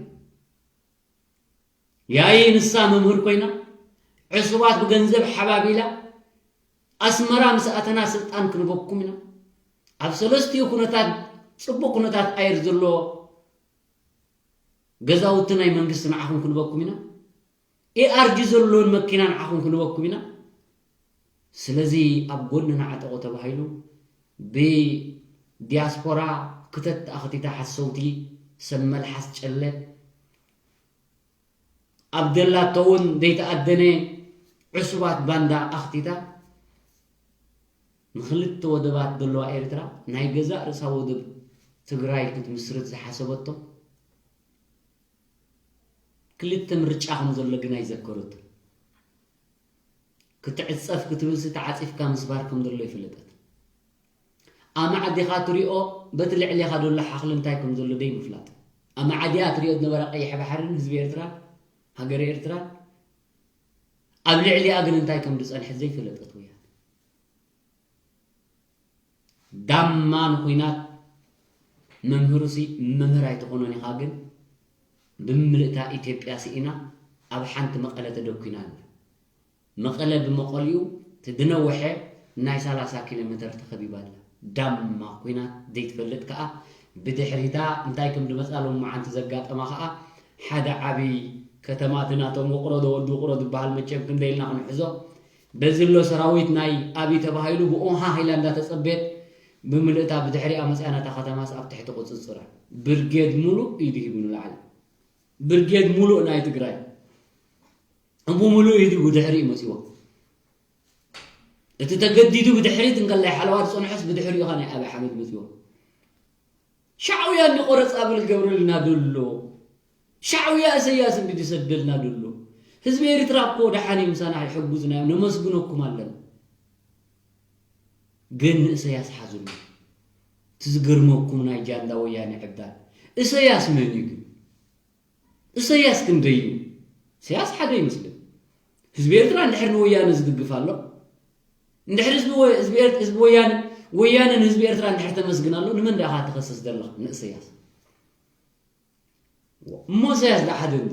ያይ ንሳ መምህር ኮይና ዕሱባት ብገንዘብ ሓባቢላ ኣስመራ ምስ ኣተና ስልጣን ክንበኩም ኢና ኣብ ሰለስቲኡ ኩነታት ጽቡቅ ኩነታት ኣየር ዘለዎ ገዛውቲ ናይ መንግስቲ ንዓኹም ክንበኩም ኢና። ኤኣርጂ ዘለዎን መኪና ንዓኹም ክንበኩም ኢና። ስለዚ ኣብ ጎንና ዓጠቑ ተባሂሉ ብዲያስፖራ ክተት ኣኽቲታ ሓሰውቲ ሰብ መልሓስ ጨለ ኣብ ደላቶ እውን ዘይተኣደነ ዕሱባት ባንዳ ኣኽቲታ ንክልተ ወደባት ዘለዋ ኤርትራ ናይ ገዛእ ርእሳ ወደብ ትግራይ ክትምስርት ዝሓሰበቶ ክልተ ምርጫ ከም ዘሎ ግን ኣይዘከረትን። ክትዕጸፍ ክትብልሲ ተዓጺፍካ ምስባር ከም ዘሎ ይፍለጠት። ኣማዕዲኻ ትሪኦ በቲ ልዕሌኻ ዘሎ ሓኽሊ እንታይ ከም ዘሎ ደይ ምፍላጥ። ኣማዕዲኣ ትሪኦ ዝነበራ ቀይሕ ባሕርን ህዝቢ ኤርትራ ሃገረ ኤርትራ ኣብ ልዕሊኣ ግን እንታይ ከም ዝጸንሐት ዘይፈለጠት ወያነ። ዳማ ንኹናት መምህሩሲ መምህር ኣይትኾኖን ኢኻ፣ ግን ብምልእታ ኢትዮጵያ ስኢና ኣብ ሓንቲ መቐለ ተደኲና ኣላ። መቐለ ብመቐሊኡ እቲ ዝነወሐ ናይ ሰላሳ ኪሎ ሜተር ተኸቢባ ኣላ። ዳማ ኲናት ዘይትፈልጥ ከኣ ብድሕሪታ እንታይ ከም ዝመጻ ሎማዓንቲ ዘጋጠማ ከኣ ሓደ ዓቢ ከተማ እቲ ናቶም ውቕሮ ዶ ወዲ ውቕሮ ዝበሃል መቸም ክንደይ ኢልና ክንሕዞ በዚ ኣሎ ሰራዊት ናይ ኣብይ ተባሂሉ ብኡ ሃህ ኢላ እንዳተጸበየት ብምልእታ ብድሕሪኣ መጽያ ነታ ከተማስ ኣብ ትሕቲ ቁጽጽራ ብርጌድ ሙሉእ ኢዱ ሂቡ ንላዕሊ። ብርጌድ ሙሉእ ናይ ትግራይ ብሙሉእ ኢዱ ብድሕሪኡ መጺዎ። እቲ ተገዲዱ ብድሕሪት እንከላይ ሓለዋ ዝጸንሖስ ብድሕሪኡ ኸ ናይ ኣብይ ኣሕመድ መጺዎ። ሻዕውያ እንዲ ቆረጻ ብል ገብረልና ደሎ። ሻዕውያ እሰያስ እንዲ ዝሰደልና ደሎ። ህዝቢ ኤርትራ እኮ ደሓን እዩ ምሳና ይሕጉዝና እዮም፣ ነመስግነኩም ኣለና። ግን ንእሰያስ ሓዙሉ። እቲ ዝገርመኩም ናይ ጃንዳ ወያነ ዕብዳን። እሰያስ መን እዩ ግን? እሰያስ ክንደይ እዩ? እሰያስ ሓደ ይመስልን። ህዝቢ ኤርትራ እንድሕር ንወያነ ዝድግፍ ኣሎ፣ እንድሕር ህዝቢ ወ-፣ ህዝቢ ኤርት-፣ ህዝቢ ወያነ፣ ወያነ ንህዝቢ ኤርትራ እንድሕር ተመስግን ኣሎ፣ ንመን ዳኻ ትኸስስ ዘለኻ? ንእሰያስ። እሞ እሰያስ ዳ ሓደ እንዲ?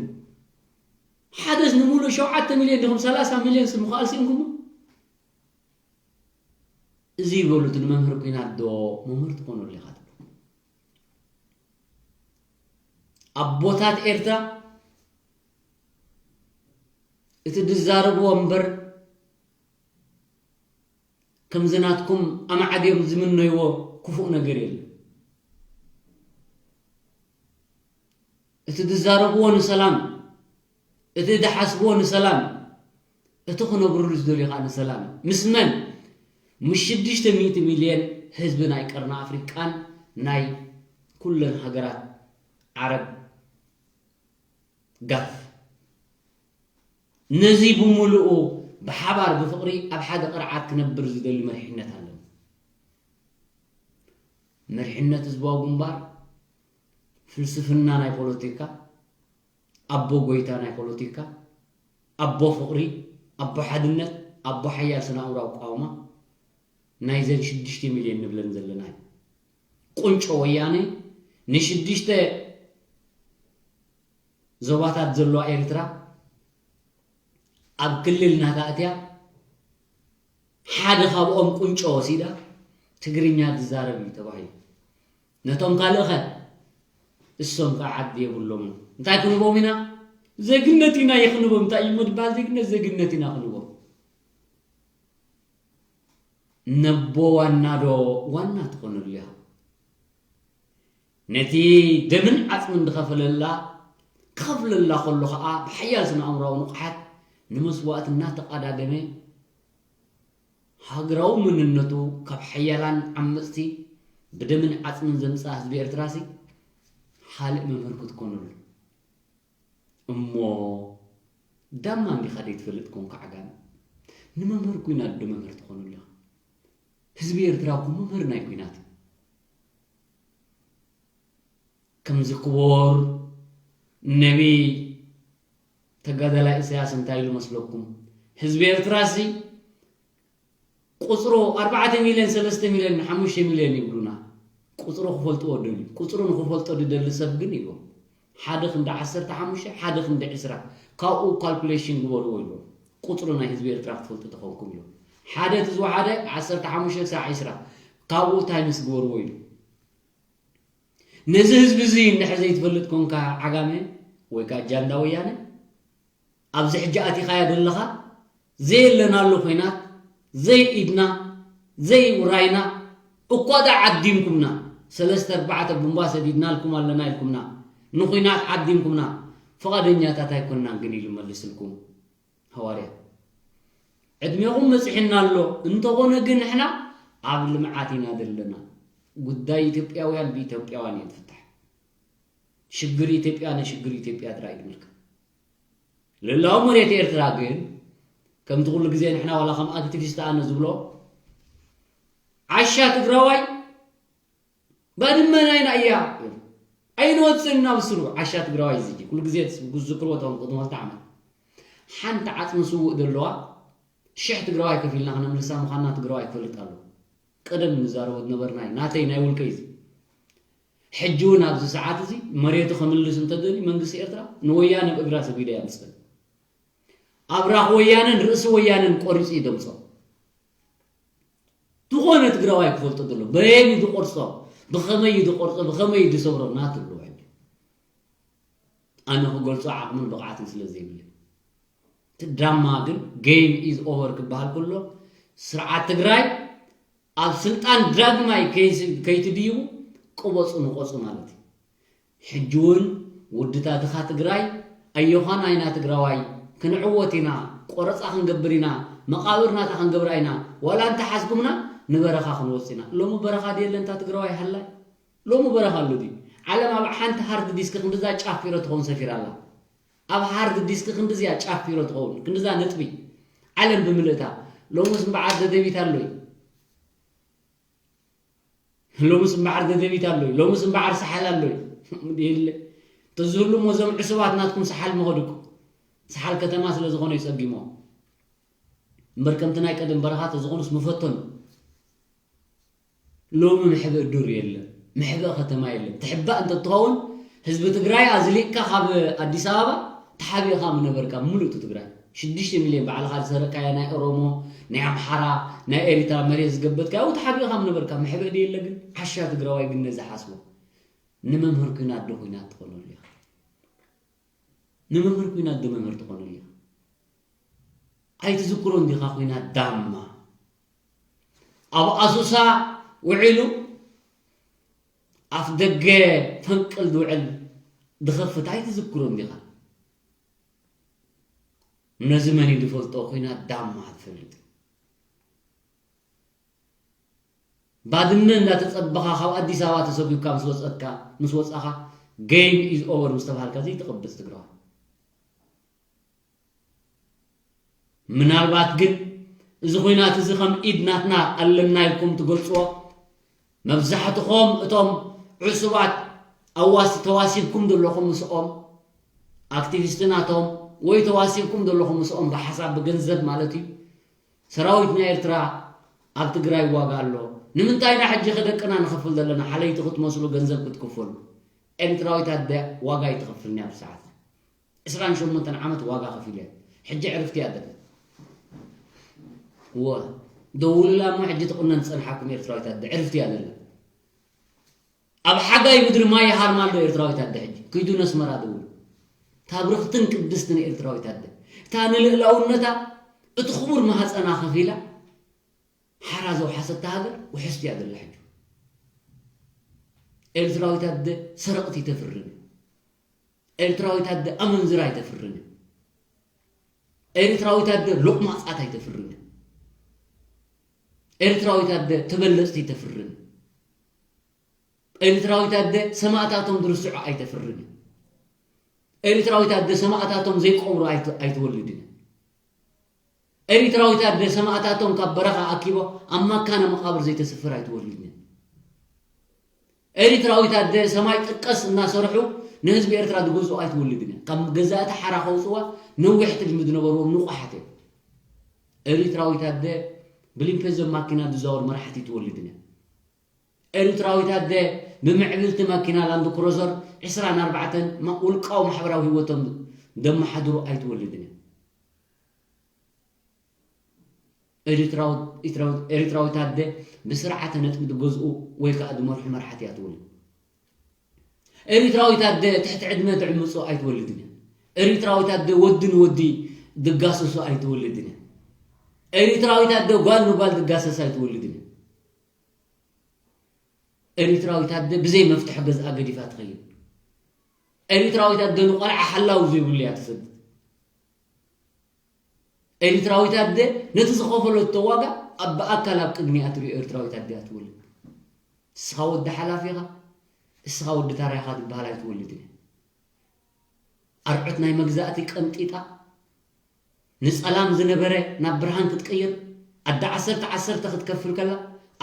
ሓደስ ንምሉእ ሸውዓተ ሚልዮን ዲኹም ሰላሳ ሚልዮን ስም ምኽኣል ስኢንኩሞ? እዚ ይበሉ እቲ ንመምህር ኲናት ዶ መምህር ትኾነሉ ኢኻ ትብሉ? ኣቦታት ኤርትራ እቲ ዝዛረብዎ እምበር ከምዚ ናትኩም ኣማዕድዮም ዝምነይዎ ክፉእ ነገር የለን። እቲ ዝዛረብዎ ንሰላም፣ እቲ ዝሓስብዎ ንሰላም፣ እቲ ክነብርሉ ዝደልዩ ከዓ ንሰላም። ምስ መን? ምስ ሽዱሽተ ሚእቲ ሚልዮን ህዝቢ ናይ ቀርኒ ኣፍሪቃን ናይ ኩለን ሃገራት ዓረብ ጋፍ። ነዚ ብምሉኡ ብሓባር ብፍቕሪ ኣብ ሓደ ቅርዓት ክነብር ዝደሊ መሪሕነት ኣለና። መሪሕነት ህዝባዊ ግንባር ፍልስፍና ናይ ፖለቲካ፣ ኣቦ ጎይታ ናይ ፖለቲካ፣ ኣቦ ፍቕሪ፣ ኣቦ ሓድነት፣ ኣቦ ሓያል ስነ ኣእምራዊ ቋውማ ናይዘን ሽዱሽተ ሚልዮን ንብለን ዘለና እዩ። ቁንጮ ወያነ ንሽዱሽተ ዞባታት ዘለዋ ኤርትራ ኣብ ክልል ናታ ኣትያ ሓደ ካብኦም ቁንጮ ወሲዳ ትግርኛ ትዛረብ እዩ ተባሂሉ። ነቶም ካልእ ኸ እሶም ከዓ ዓዲ የብሎምን። እንታይ ክንቦም ኢና? ዜግነት ኢና ይኽንቦም። እንታይ እዩ እሞ ዝበሃል ዜግነት? ዜግነት ኢና ክንቦም። ነቦ ዋና ዶ ዋና ትኾነሉ እያ? ነቲ ደምን ዓጽምን ዝኸፈለላ ክኸፍለላ ከሎ ኸኣ ብሓያል ስነ ኣእምሮኣዊ ንቕሓት ንመስዋእቲ እናተቐዳደመ ሃገራዊ መንነቱ ካብ ሓያላን ዓመጽቲ ብደምን ዓጽምን ዘምጽኣ ህዝቢ ኤርትራሲ፣ ካልእ መምህር ክትኮኑሉ። እሞ ዳማ እንዲኻ ዘይትፈልጥ ኮንካ ዓጋመ? ንመምህር ኲናት ዶ መምህር ትኾኑሉ ኢኻ? ህዝቢ ኤርትራ እኮ መምህር ናይ ኲናት እዩ። ከምዚ ክቡር ነቢይ ተጋዳላይ ኢሳያስ እንታይ ኢሉ መስለኩም? ህዝቢ ኤርትራሲ ቁጽሩ ኣርባዕተ ሚልዮን፣ ሰለስተ ሚልዮን፣ ሓሙሽተ ሚልዮን ይብሉና። ቁጽሩ ክፈልጥዎ ደልዩ። ቁጽሩ ንኽፈልጦ ዝደሊ ሰብ ግን ይብሎም። ሓደ ክንዲ ዓሰርተ ሓሙሽተ፣ ሓደ ክንዲ ዕስራ። ካብኡ ካልኩሌሽን ግበርዎ ይብሎም። ቁጽሩ ናይ ህዝቢ ኤርትራ ክትፈልጡ ተኾንኩም ኢሎም። ሓደ እቲ ዝወሓደ ዓሰርተ ሓሙሽተ ክሳዕ ዕስራ። ካብኡ ታይምስ ግበርዎ ኢሉ። ነዚ ህዝቢ እዚ እንድሕር ዘይትፈልጥ ኮንካ ዓጋመ ወይ ከኣ ጃንዳ ወያነ፣ ኣብዚ ሕጂ ኣቲኻያ ዘለኻ ዘየለናሉ ኲናት፣ ዘይኢድና፣ ዘይውራይና፣ እኳ ደኣ ዓዲምኩምና፣ ሰለስተ ኣርባዕተ ቡምባ ሰዲድናልኩም ኣለና ኢልኩምና፣ ንኲናት ዓዲምኩምና፣ ፍቓደኛታት ኣይኮናን ግን ኢሉ መልስልኩም። ሃዋርያ፣ ዕድሜኹም በጺሕና ኣሎ፣ እንተኾነ ግን ንሕና ኣብ ልምዓት ኢና ዘለና። ጉዳይ ኢትዮጵያውያን ብኢትዮጵያውያን እዩ ዝፍታሕ። ሽግር ኢትዮጵያ ንሽግር ኢትዮጵያ ጥራይ እዩ ዝምልከት። ልላው መሬት ኤርትራ ግን፣ ከምቲ ኩሉ ግዜ ንሕና ዋላ ከም ኣክቲቪስት ኣነ ዝብሎ፣ ዓሻ ትግራዋይ ባድመ ናይና እያ። ኣይንወፅእን ናብ ስሩ። ዓሻ ትግራዋይ እዚ ኩሉ ግዜ ዝዝክርዎ እቶም ቅድሚ ክልተ ዓመት። ሓንቲ ዓፅሚ ስውእ ዘለዋ ሽሕ ትግራዋይ ከፊልና ክነምልሳ ምዃንና ትግራዋይ ክፈልጥ ኣለዎ። ቀደም ንዛረቦ ዝነበርና እዩ። ናተይ ናይ ውልቀይ እዚ። ሕጂ እውን ኣብዚ ሰዓት እዚ መሬቱ ከምልስ እንተደልዩ መንግስቲ ኤርትራ ንወያነ ብእግራ ሰጒዳ እያ ምስበል። ኣብራኽ ወያነን ርእሲ ወያነን ቆሪፁ እዩ ደምሶ። ዝኾነ ትግራዋይ ክፈልጦ ዘሎ በየን እዩ ዝቆርጾ፣ ብኸመይ እዩ ዝቆርጾ፣ ብኸመይ እዩ ዝሰብሮ ናቱ ኣለዎ። ሕጂ ኣነ ክገልጾ ዓቕምን ብቕዓትን ስለ ዘይብለይ፣ እቲ ድራማ ግን game is over ክበሃል ከሎ፣ ስርዓት ትግራይ ኣብ ስልጣን ዳግማይ ከይስ- ከይትድይቡ ቅበጹ ንቆጹ ማለት እዩ። ሕጂ እውን ውድታትኻ ትግራይ ኣዮኻ ናይና ትግራዋይ ክንዕወት ኢና፣ ቆረፃ ክንገብር ኢና፣ መቓብር ናታ ክንገብራ ኢና፣ ዋላ እንተሓዝኩምና ንበረኻ ክንወፅ ኢና። ሎሚ በረኻ ድየለን እታ ትግራዋይ ሃላይ? ሎሚ በረኻ ኣሎ ድዩ? ዓለም ኣብ ሓንቲ ሃርድ ዲስክ ክንድዛ ጫፍ ኪሎ ትኸውን ሰፊራ ኣላ። ኣብ ሃርድ ዲስክ ክንድዚያ ጫፍ ኪሎ ትኸውን፣ ክንድዛ ነጥቢ ዓለም ብምልእታ። ሎምስ እምበዓር ደደቢት ኣሎ እዩ። ሎምስ እምበዓር ደደቢት ኣሎ እዩ። ሎምስ እምበዓር ሰሓል ኣሎ እዩ። የለ። ተዝህሉ እሞ እዞም ዕሱባት ናትኩም ሰሓል መኸድኩም። ሰሓል ከተማ ስለ ዝኾነ እዩ ጸጊሞ። እምበር ከምቲ ናይ ቀደም በረኻ ተዝኾኑስ ምፈተኑ። ሎሚ መሕብእ ዱር የለን፣ መሕብእ ከተማ የለን። ትሕባእ እንተትኸውን ህዝቢ ትግራይ ኣዝሊቕካ ካብ ኣዲስ ኣበባ ተሓቢእኻ ምነበርካ። ምሉእ እቲ ትግራይ ሽዱሽተ ሚልዮን ባዕልኻ ዝሰረቅካያ ናይ ኦሮሞ፣ ናይ ኣምሓራ፣ ናይ ኤሪትራ መሬት ዝገበትካያ ተሓቢእኻ ምነበርካ። መሕብእ ድየለ ግን ዓሻ ትግራዋይ ግን ነዚ ሓስቦ። ንመምህር ኲናት ዶ ኲናት ትኾነሉ ኢኻ? ንመምህር ኲናት ዶ መምህር ትኾነሉ ኢኻ? ኣይትዝክሮን ዲኻ ኲናት ዳማ? ኣብ ኣሶሳ ውዒሉ ኣፍ ደገ ፈንቅል ዝውዕል ዝኸፍት ኣይትዝክሮን ዲኻ? ነዚ መን እዩ ዝፈልጦ? ኲናት ዳማ ትፈልጥ? ባድመ እንዳተጸበኻ ካብ ኣዲስ ኣበባ ተሰጒግካ ምስ ወጸካ፣ ምስ ወጻኻ game is over ምስ ተባሃልካ ዘይትቕብጽ ትግራዋይ። ምናልባት ግን እዚ ኹናት እዚ ከም ኢድ ናትና ኣለና ኢልኩም ትገልጽዎ፣ መብዛሕትኹም እቶም ዕሱባት ኣዋሲ-፣ ተዋሲብኩም ዘለኹም ምስኦም፣ ኣክቲቪስት ናቶም ወይ ተዋሲብኩም ዘለኹም ምስኦም ብሓሳብ ብገንዘብ ማለት እዩ። ሰራዊት ናይ ኤርትራ ኣብ ትግራይ ዋጋ ኣሎ። ንምንታይ ኢና ሕጂ ከደቅና ንኸፍል ዘለና? ሓለይቲ ክትመስሉ ገንዘብ ክትክፈሉ። ኤርትራዊት ኣደ ዋጋ ኣይትኸፍልን እያ ብሰዓት። ዕስራን ሸሞንተን ዓመት ዋጋ ከፊለ። ሕጂ ዕርፍቲ እያ ደለ። እወ፣ ደውሉላ እሞ ሕጂ ትቑነን ዝጸንሓኩም ኤርትራዊት ኣደ ዕርፍቲ እያ ደለ። ኣብ ሓጋይ ምድሪ ማይ ይሃርማ ኣሎ ኤርትራዊት ኣደ ሕጂ። ኪዱ ነስመራ ደውሉ። እታ ብርኽትን ቅድስትን ኤርትራዊት ኣደ። እታ ንልእላውነታ እቲ ክቡር ማህጸና ከፊላ ሓራ ዘውሓሰታ ሃገር ውሕስቲ እያ ደላ ሕጂ። ኤርትራዊት ኣደ ሰረቕቲ ኣይተፍርን። ኤርትራዊት ኣደ ኣመንዝራ ኣይተፍርን። ኤርትራዊት ኣደ ሎቕማጻት ኣይተፍርን። ኤርትራዊት ኣደ ተበለጽቲ ኣይተፍርን። ኤርትራዊት ኣደ ሰማእታቶም ዝርስዑ ኣይተፍርን። ኤርትራዊት ኣደ ሰማእታቶም ዘይቀብሩ ኣይት-፣ ኣይትወልድን። ኤርትራዊት ኣደ ሰማእታቶም ካብ በረኻ ኣኪቦ ኣብ መካነ መቓብር ዘይተስፍር ኣይትወልድን። ኤርትራዊት ኣደ ሰማይ ጥቀስ እናሰርሑ ንህዝቢ ኤርትራ ዝገዝኡ ኣይትወልድን። ካብ ገዛእቲ ሓራ ከውፅዋ ነዊሕ ትልሚ ዝነበርዎም ንቑሓት እዮም። ኤርትራዊት ኣደ ብሊምፔዞ ማኪና ዝዛወር መራሕቲ ኣይትወልድን። ኤርትራዊት ኣደ ብምዕብልቲ ማኪና ላንድ ክሮዘር ዕስራን ኣርባዕተን ማ-፣ ውልቃዊ ማሕበራዊ ህይወቶም ደመሓድሩ ኣይትወልድን። ኤርትራዊት፣ ኤርትራዊት፣ ኤርትራዊት ኣደ ብስርዓተ ነጥቢ ዝገዝኡ ወይ ከዓ ዝመርሑ መራሕቲ እያ ትወልድ። ኤርትራዊት ኣደ ትሕቲ ዕድመ ትዕምጾ ኣይትወልድን እያ። ኤርትራዊት ኣደ ወዲ ንወዲ ዝጋሰሱ ኣይትወልድን እያ። ኤርትራዊት ኣደ ጓል ንጓል ዝጋሰስ ኣይትወልድን እያ። ኤርትራዊት ኣደ ብዘይ መፍትሒ ገዝኣ ገዲፋ ትኸይድ። ኤርትራዊት ኣደ ንቆልዓ ሓላው ዘይብሉ እያ ትሰድድ። ኤርትራዊት ኣደ ነቲ ዝኸፈለቶ ዋጋ ኣብ ብኣካል ኣብ ቅድሚኣ ትሪኦ ኤርትራዊት ኣደ እያ ትወልድ። እስኻ ወዲ ሓላፊ ኢኻ፣ እስኻ ወዲ ታራ ኢኻ ትበሃል ኣይትወልድን እያ። ኣርዑት ናይ መግዛእቲ ቀንጢጣ፣ ንጸላም ዝነበረ ናብ ብርሃን ክትቅይር፣ ኣደ ዓሰርተ ዓሰርተ ክትከፍል ከላ፣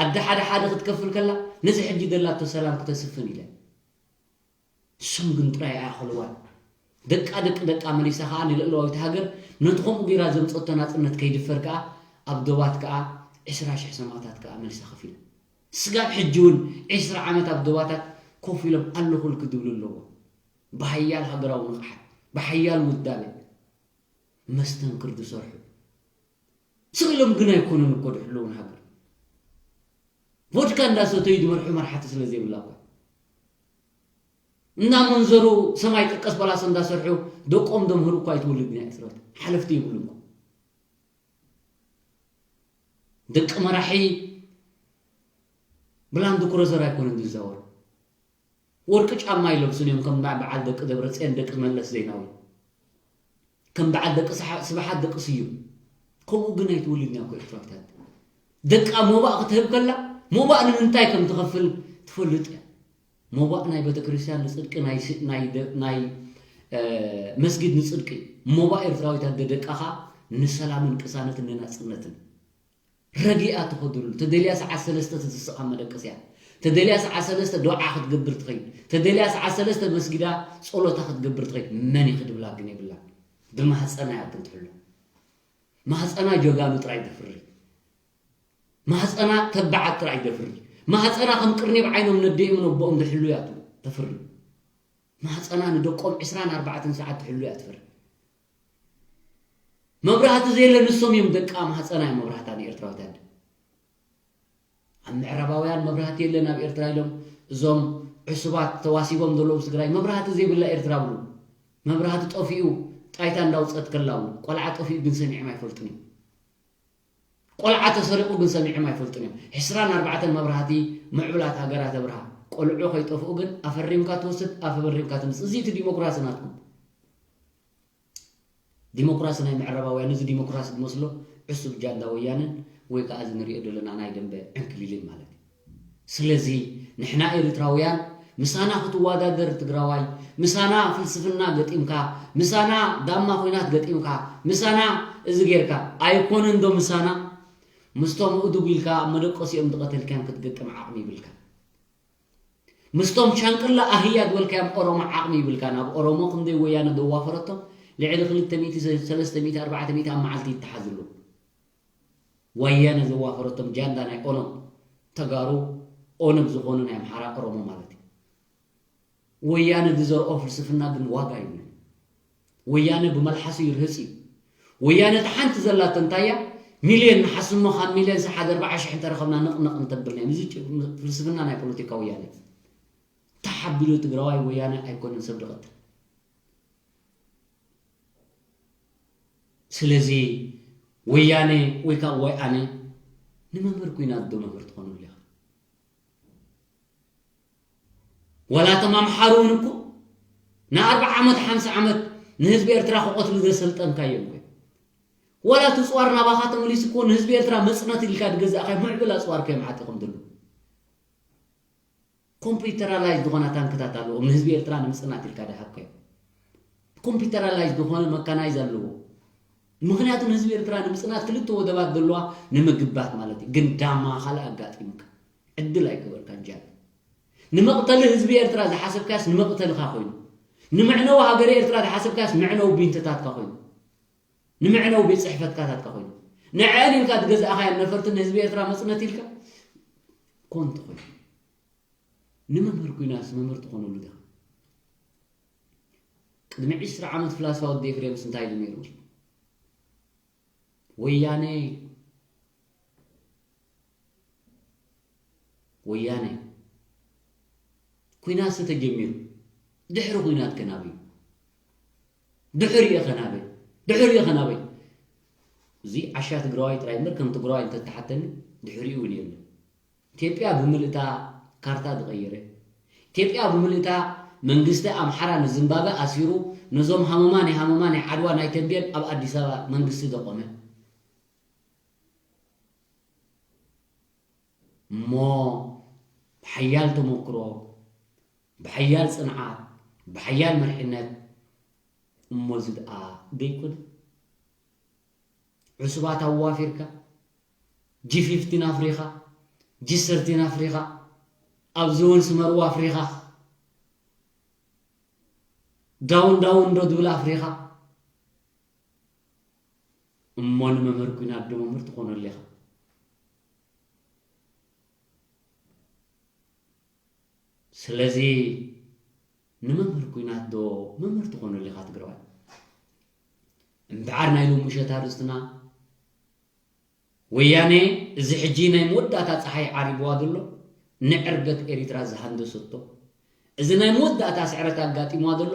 ኣደ ሓደ ሓደ ክትከፍል ከላ፣ ነዚ ሕጂ ዘላቶ ሰላም ክተስፍን ኢለ። እሶም ግን ጥራይ ኣይኣኸልዋን። ደቃ ደቂ ደቃ መሊሳ ከኣ ንልእለዋዊት ሃገር ነቲ ከምኡ ገይራ ዘምጸቶ ናጽነት ከይድፈር ከኣ ኣብ ዶባት ከኣ ዕስራ ሽሕ ሰማእታት ከኣ መሊሳ ከፊላ። ስጋብ ሕጂ እውን ዕስራ ዓመት ኣብ ዶባታት ኮፍ ኢሎም ኣለኹልኪ ዝብሉ ኣለዎ። ብሓያል ሃገራዊ ንቕሓት፣ ብሓያል ውዳበ መስተንክር ዝሰርሑ። ስቕ ኢሎም ግን ኣይኮኑን እኮ ዝሕልውን ሃገር። ቮድካ እንዳሰተዩ ዝመርሑ መራሕቲ ስለ ዘይብላ እኮ። እናመንዘሩ ሰማይ ጠቀስ ፓላሶ እንዳሰርሑ ደቆም ዘምህሩ እኮ ኣይትወልድን እያ ኤርትራዊት። ሓለፍቲ የብሉን እኮ። ደቂ መራሒ ብላንድ ክሩዘር ኣይኮነን ዝዛወሩ። ወርቂ ጫማ ይለብሱን እዮም ከም በዓል ደቂ ደብረፅዮን፣ ደቂ መለስ ዜናዊ፣ ከም በዓል ደቂ ስሓ-፣ ስብሓት፣ ደቂ ስዩም። ከምኡ ግን ኣይትወልድን እያ እኮ ኤርትራዊት ኣደ። ደቃ ሞባእ ክትህብ ከላ ሞባእ ንምንታይ ከም ትኸፍል ትፈልጥ እያ። ሞባእ ናይ ቤተክርስትያን ንጽድቂ፣ ናይ ስ-፣ ናይ ደ-፣ ናይ፣ እ፣ መስጊድ ንጽድቂ። ሞባእ ኤርትራዊት ኣደ ደቃ ኸኣ ንሰላምን ቅሳነትን ንናጽነትን። ረጊኣ ትኸደሉ። ተደልያ ሰዓት ሰለስተ ትስቕ ኣብ መደቀስያ። ተደልያ ሰዓት ሰለስተ ዶዓ ክትገብር ትኸይድ። ተደልያ ሰዓት ሰለስተ መስጊዳ ጸሎታ ክትገብር ትኸይድ። መን እዩ ክድብላ ግን የብላን። ብማህጸና እያ ግን ትሕሎ። ማህጸና ጀጋኑ ጥራይ ተፍሪ። ማህጸና ተባዓት ጥራይ ተፍሪ። ማህጸና ከም ቅርኒ ኣብ ዓይኖም ነደኦም ነቦኦም ዝሕሉ እያ ቱ-፣ ተፍሪ። ማህጸና ንደቆም ዕስራን ኣርባዕተን ሰዓት ትሕሉ እያ ትፍሪ። መብራህቲ ዘየለ ንሶም እዮም ደቃ ማህጸና እዮም መብራህታ ንኤርትራዊት ኣደ። ኣብ ምዕራባውያን መብራህቲ የለን ኣብ ኤርትራ ኢሎም እዞም ዕሱባት ተዋሲቦም ዘለዉ ትግራይ መብራህቲ ዘይብላ ኤርትራ ብሉ። መብራህቲ ጠፊኡ ጣይታ እንዳውጸት ከላ ብሉ። ቆልዓ ጠፊኡ ግን ሰሚዖም ኣይፈልጡን እዮም። ቆልዓ ተሰሪቑ ግን ሰሚዖም ኣይፈልጡን እዮም። ዕስራን ኣርባዕተን መብራህቲ ምዕቡላት ሃገራት ኣብርሃ። ቆልዑ ከይጠፍኡ ግን ኣፈሪምካ ትወስድ፣ ኣፈሪምካ ትምጽእ። እዚ እቲ ዲሞክራሲ ናትኩም። ዲሞክራሲ ናይ ምዕራባውያን፣ እዚ ዲሞክራሲ ዝመስሎ ዕሱብ ጃንዳ ወያነን ወይ ከኣ እዚ ንሪኦ ዘለና ናይ ደንበ ዕንክሊልን ማለት እዩ። ስለዚ ንሕና ኤርትራውያን ምሳና ክትወዳደር ትግራዋይ፣ ምሳና ፍልስፍና ገጢምካ፣ ምሳና ዳማ ኹናት ገጢምካ፣ ምሳና እዚ ጌርካ፣ ኣይኮነን ዶ ምሳና? ምስቶም እዱግ ኢልካ ኣብ መደቀሲኦም ዝቐተልካዮም ክትገጥም ዓቕሚ ይብልካ። ምስቶም ሻንቅላ ኣህያ ዝበልካዮም ኦሮሞ ዓቕሚ ይብልካ። ናብ ኦሮሞ ክንደይ ወያነ ዘዋፈረቶም ልዕሊ ክልተ ሚእቲ፣ ሰለስተ ሚእቲ፣ ኣርባዕተ ሚእቲ ኣብ መዓልቲ ይተሓዙ ኣለዉ። ወያነ ዘዋፈረቶም ጃንዳ ናይ ኦነግ ተጋሩ፣ ኦነግ ዝኾኑ ናይ ኣምሓራ ኦሮሞ ማለት እዩ። ወያነ ዝዘርኦ ፍልስፍና ግን ዋጋ የብሉን። ወያነ ብመልሓሱ ይርህጽ እዩ። ወያነ እቲ ሓንቲ ዘላቶ እንታይ እያ? ሚልዮን ንሓስሞ ካብ ሚልዮን ሰሓት ኣርባዓ ሽሕ እንተረኸብና ንቕንቕ እንተብል ናይ ምዚ ፍልስፍና ናይ ፖለቲካ ወያነ። ተሓቢሉ ትግራዋይ ወያነ ኣይኮነን ሰብ ዝቐትል። ስለዚ ወያነ ወይ ከዓ ወያነ ንመምህር ኩናት ዶ መምህር ትኾነሉ ኢኻ? ዋላ እቶም ኣምሓሩ እውን እኮ ንኣርብዓ ዓመት፣ ሓምሳ ዓመት ንህዝቢ ኤርትራ ክቐትሉ ዘሰልጠንካዮም እዮም። ዋላ እቲ ጽዋር ናባኻ ተመሊሱ እኮ ንህዝቢ ኤርትራ መጽነት ኢልካ ድገዛእካዮ ምዕብል ኣጽዋር ከየምዓጢ ከም ዘሎ። ኮምፒውተራላይዝ ዝኾና ታንክታት ኣለዎም። ንህዝቢ ኤርትራ ንምጽናት ኢልካ ድሃብካዮ። ኮምፒውተራላይዝ ዝኾነ መካናይዝ ኣለዎ። ምኽንያቱ ንህዝቢ ኤርትራ ንምጽናት ክልተ ወደባት ዘለዋ ንምግባት ማለት እዩ። ግን ዳማ ካልእ ኣጋጢሙካ። ዕድል ኣይገበርካን ጃል። ንመቕተሊ ህዝቢ ኤርትራ ዝሓሰብካስ ንመቕተልኻ ኮይኑ። ንምዕነዊ ሃገረ ኤርትራ ዝሓሰብካስ ምዕነዊ ቢንትታትካ ኮይኑ። ንምዕነዊ ቤት ጽሕፈትካታትካ ኮይኑ። ንዐን ኢልካ ዝገዛእኻያን ነፈርትን ንህዝቢ ኤርትራ መጽነት ኢልካ ኮንቱ ኮይኑ። ንመምህር ኩናስ መምህር ትኾነሉ ዲኻ? ቅድሚ ዕስራ ዓመት ፍላስፋ ወዲ ኤፍሬምስ እንታይ ኢሉ ነይሩ? ወያነ፣ ወያነ። ኩናት ተጀሚሩ። ድሕሪ ኩናት ከናበይ? ድሕሪኡ ከናበይ? ድሕሪኡ ከናበይ? እዚ ዓሻ ትግራዋይ ጥራይ እምበር ከም ትግራዋይ እንተተሓተኒ ድሕሪኡ እውን የለን። ኢትዮጵያ ብምልእታ ካርታ ዝቐየረ፣ ኢትዮጵያ ብምልእታ መንግስቲ ኣምሓራ ንዝምባበ ኣሲሩ፣ ነዞም ሃመማ ናይ ሃመማ ናይ ዓድዋ ናይ ተንቤን ኣብ ኣዲስ ኣበባ መንግስቲ ዘቆመ፣ እሞ ብሓያል ተመክሮ፣ ብሓያል ጽንዓት፣ ብሓያል መርሕነት፣ እሞ እዚ ደኣ ደይኮነ? ዕሱባት ኣዋፊርካ፣ ጂ ፊፍቲን ኣፍሪኻ፣ ጂ ሰርቲን ኣፍሪኻ፣ ኣብዚ እውን ስመርዎ ኣፍሪኻ፣ ዳውን ዳውን ዶ ዝብል ኣፍሪኻ፣ እሞ ንመምህር ኩናት ዶ መምህር ትኾነሉ ኢኻ? ስለዚ ንመምህር ኩናት ዶ መምህር ትኾነሉ ኢኻ ትግራዋይ? እምበዓር ናይ ሎሚ ምሸት ኣርእስትና፣ ወያነ እዚ ሕጂ ናይ መወዳእታ ጸሓይ ዓሪብዋ ዘሎ ንዕርበት ኤሪትራ ዝሃንደሰቶ፣ እዚ ናይ መወዳእታ ስዕረት ኣጋጢምዋ ዘሎ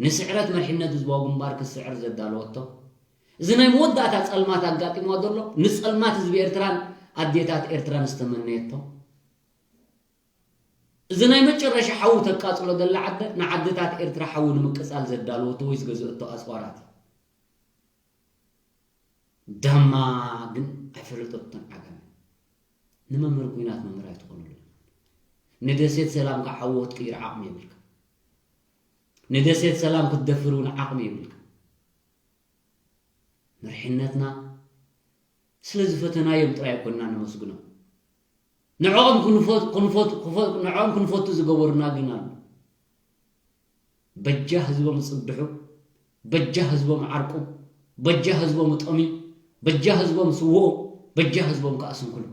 ንስዕረት መሪሕነት ህዝባዊ ግንባር ክስዕር ዘዳለወቶ፣ እዚ ናይ መወዳእታ ጸልማት ኣጋጢምዋ ዘሎ ንጸልማት ህዝቢ ኤርትራን ኣዴታት ኤርትራን ዝተመነየቶ፣ እዚ ናይ መጨረሻ ሓዊ ተቃጽሎ ዘላ ዓደ ንዓድታት ኤርትራ ሓዊ ንምቅጻል ዘዳለወቶ ወይ ዝገዝአቶ ኣጽዋራት እዩ። ዳማ ግን ኣይፈለጠቶን ዓጋመ። ንመምህር ኩናት መምህር ኣይትኾነሉ። ንደሴት ሰላም ከዓ ሓዊ ክትቅይር ዓቕሚ የብልካ። ንደሴት ሰላም ክትደፍር እውን ዓቕሚ የብልካ። መርሕነትና ስለ ዝፈተናዮም ጥራይ ኣይኮንና ነመስግኖም። ንዕኦም ክንፈ-፣ ክንፈት-፣ ክፈ-፣ ንዕኦም ክንፈቱ ዝገበሩና ግን ኣሎ። በጃ ህዝቦም ዝጽብሑ፣ በጃ ህዝቦም ዓርቁ፣ በጃ ህዝቦም ጠምዩ፣ በጃ ህዝቦም ስውኡ፣ በጃ ህዝቦም ከኣ ስንክሉ።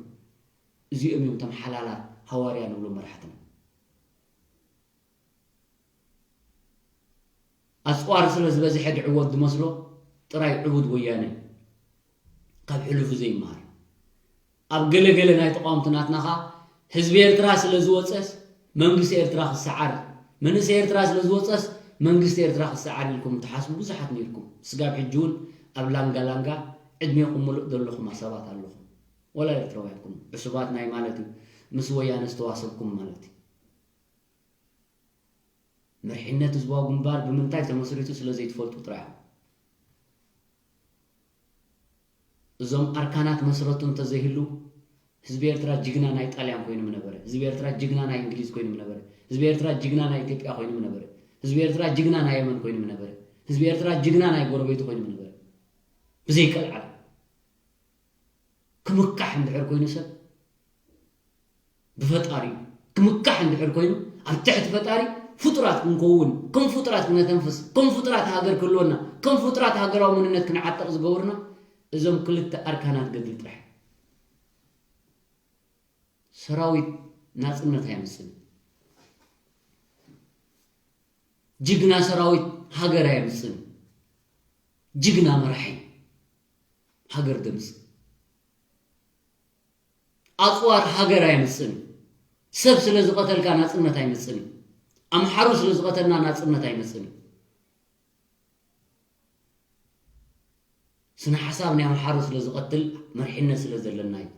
እዚኦም እዮም እቶም ሓላላት ሃዋርያ ንብሎም መራሕትና። ኣጽዋር ስለ ዝበዝሐ ድዕወት ዝመስሎ ጥራይ ዕቡድ ወያነ እዩ። ካብ ሕሉፉ ዘይመሃር። ኣብ ገለ ገለ ናይ ተቃወምቲ ናትና ኸኣ ህዝቢ ኤርትራ ስለ ዝወጸስ መንግስቲ ኤርትራ ክሰዓር፣ መንእሰይ ኤርትራ ስለ ዝወጸስ መንግስቲ ኤርትራ ክሰዓር ኢልኩም ትሓስቡ ብዙሓት ነይርኩም። ስጋብ ሕጂ እውን ኣብ ላንጋ ላንጋ ዕድሜኹም ምሉእ ዘለኹም ሰባት ኣለኹም። ወላ ኤርትራውያን ኩኑ ዕሱባት ናይ ማለት እዩ። ምስ ወያነ ዝተዋሰብኩም ማለት እዩ። መሪሕነት ህዝባዊ ግንባር ብምንታይ ተመስሪቱ ስለ ዘይትፈልጡ ጥራሕ። እዞም ኣርካናት መስረቱ እንተዘይህሉ ህዝቢ ኤርትራ ጅግና ናይ ጣልያን ኮይኑ ምነበረ። ህዝቢ ኤርትራ ጅግና ናይ እንግሊዝ ኮይኑ ምነበረ። ህዝቢ ኤርትራ ጅግና ናይ ኢትዮጵያ ኮይኑ ምነበረ። ህዝቢ ኤርትራ ጅግና ናይ የመን ኮይኑ ምነበረ። ህዝቢ ኤርትራ ጅግና ናይ ጎረቤቱ ኮይኑ ምነበረ። ብዘይቀልዓል። ክምካሕ እንድሕር ኮይኑ ሰብ ብፈጣሪ ክምካሕ እንድሕር ኮይኑ ኣብ ትሕቲ ፈጣሪ ፍጡራት ክንከውን፣ ከም ፍጡራት ክነተንፍስ፣ ከም ፍጡራት ሃገር ክህልወና፣ ከም ፍጡራት ሃገራዊ መንነት ክንዓጥቕ ዝገብሩና እዞም ክልተ ኣርካናት ገድሊ ጥራሕ። ሰራዊት ናጽነት ኣየምጽእን። ጅግና ሰራዊት ሃገር ኣየምጽእን። ጅግና መራሒ ሃገር ደምጽእ። ኣጽዋር ሃገር ኣየምጽእን። ሰብ ስለ ዝቐተልካ ናጽነት ኣይመጽእን እዩ። ኣምሓሩ ስለ ዝቐተልና ናጽነት ኣይመጽእን እዩ። ስነ ሓሳብ ናይ ኣምሓሩ ስለ ዝቐትል መርሒነት ስለ ዘለና እዩ።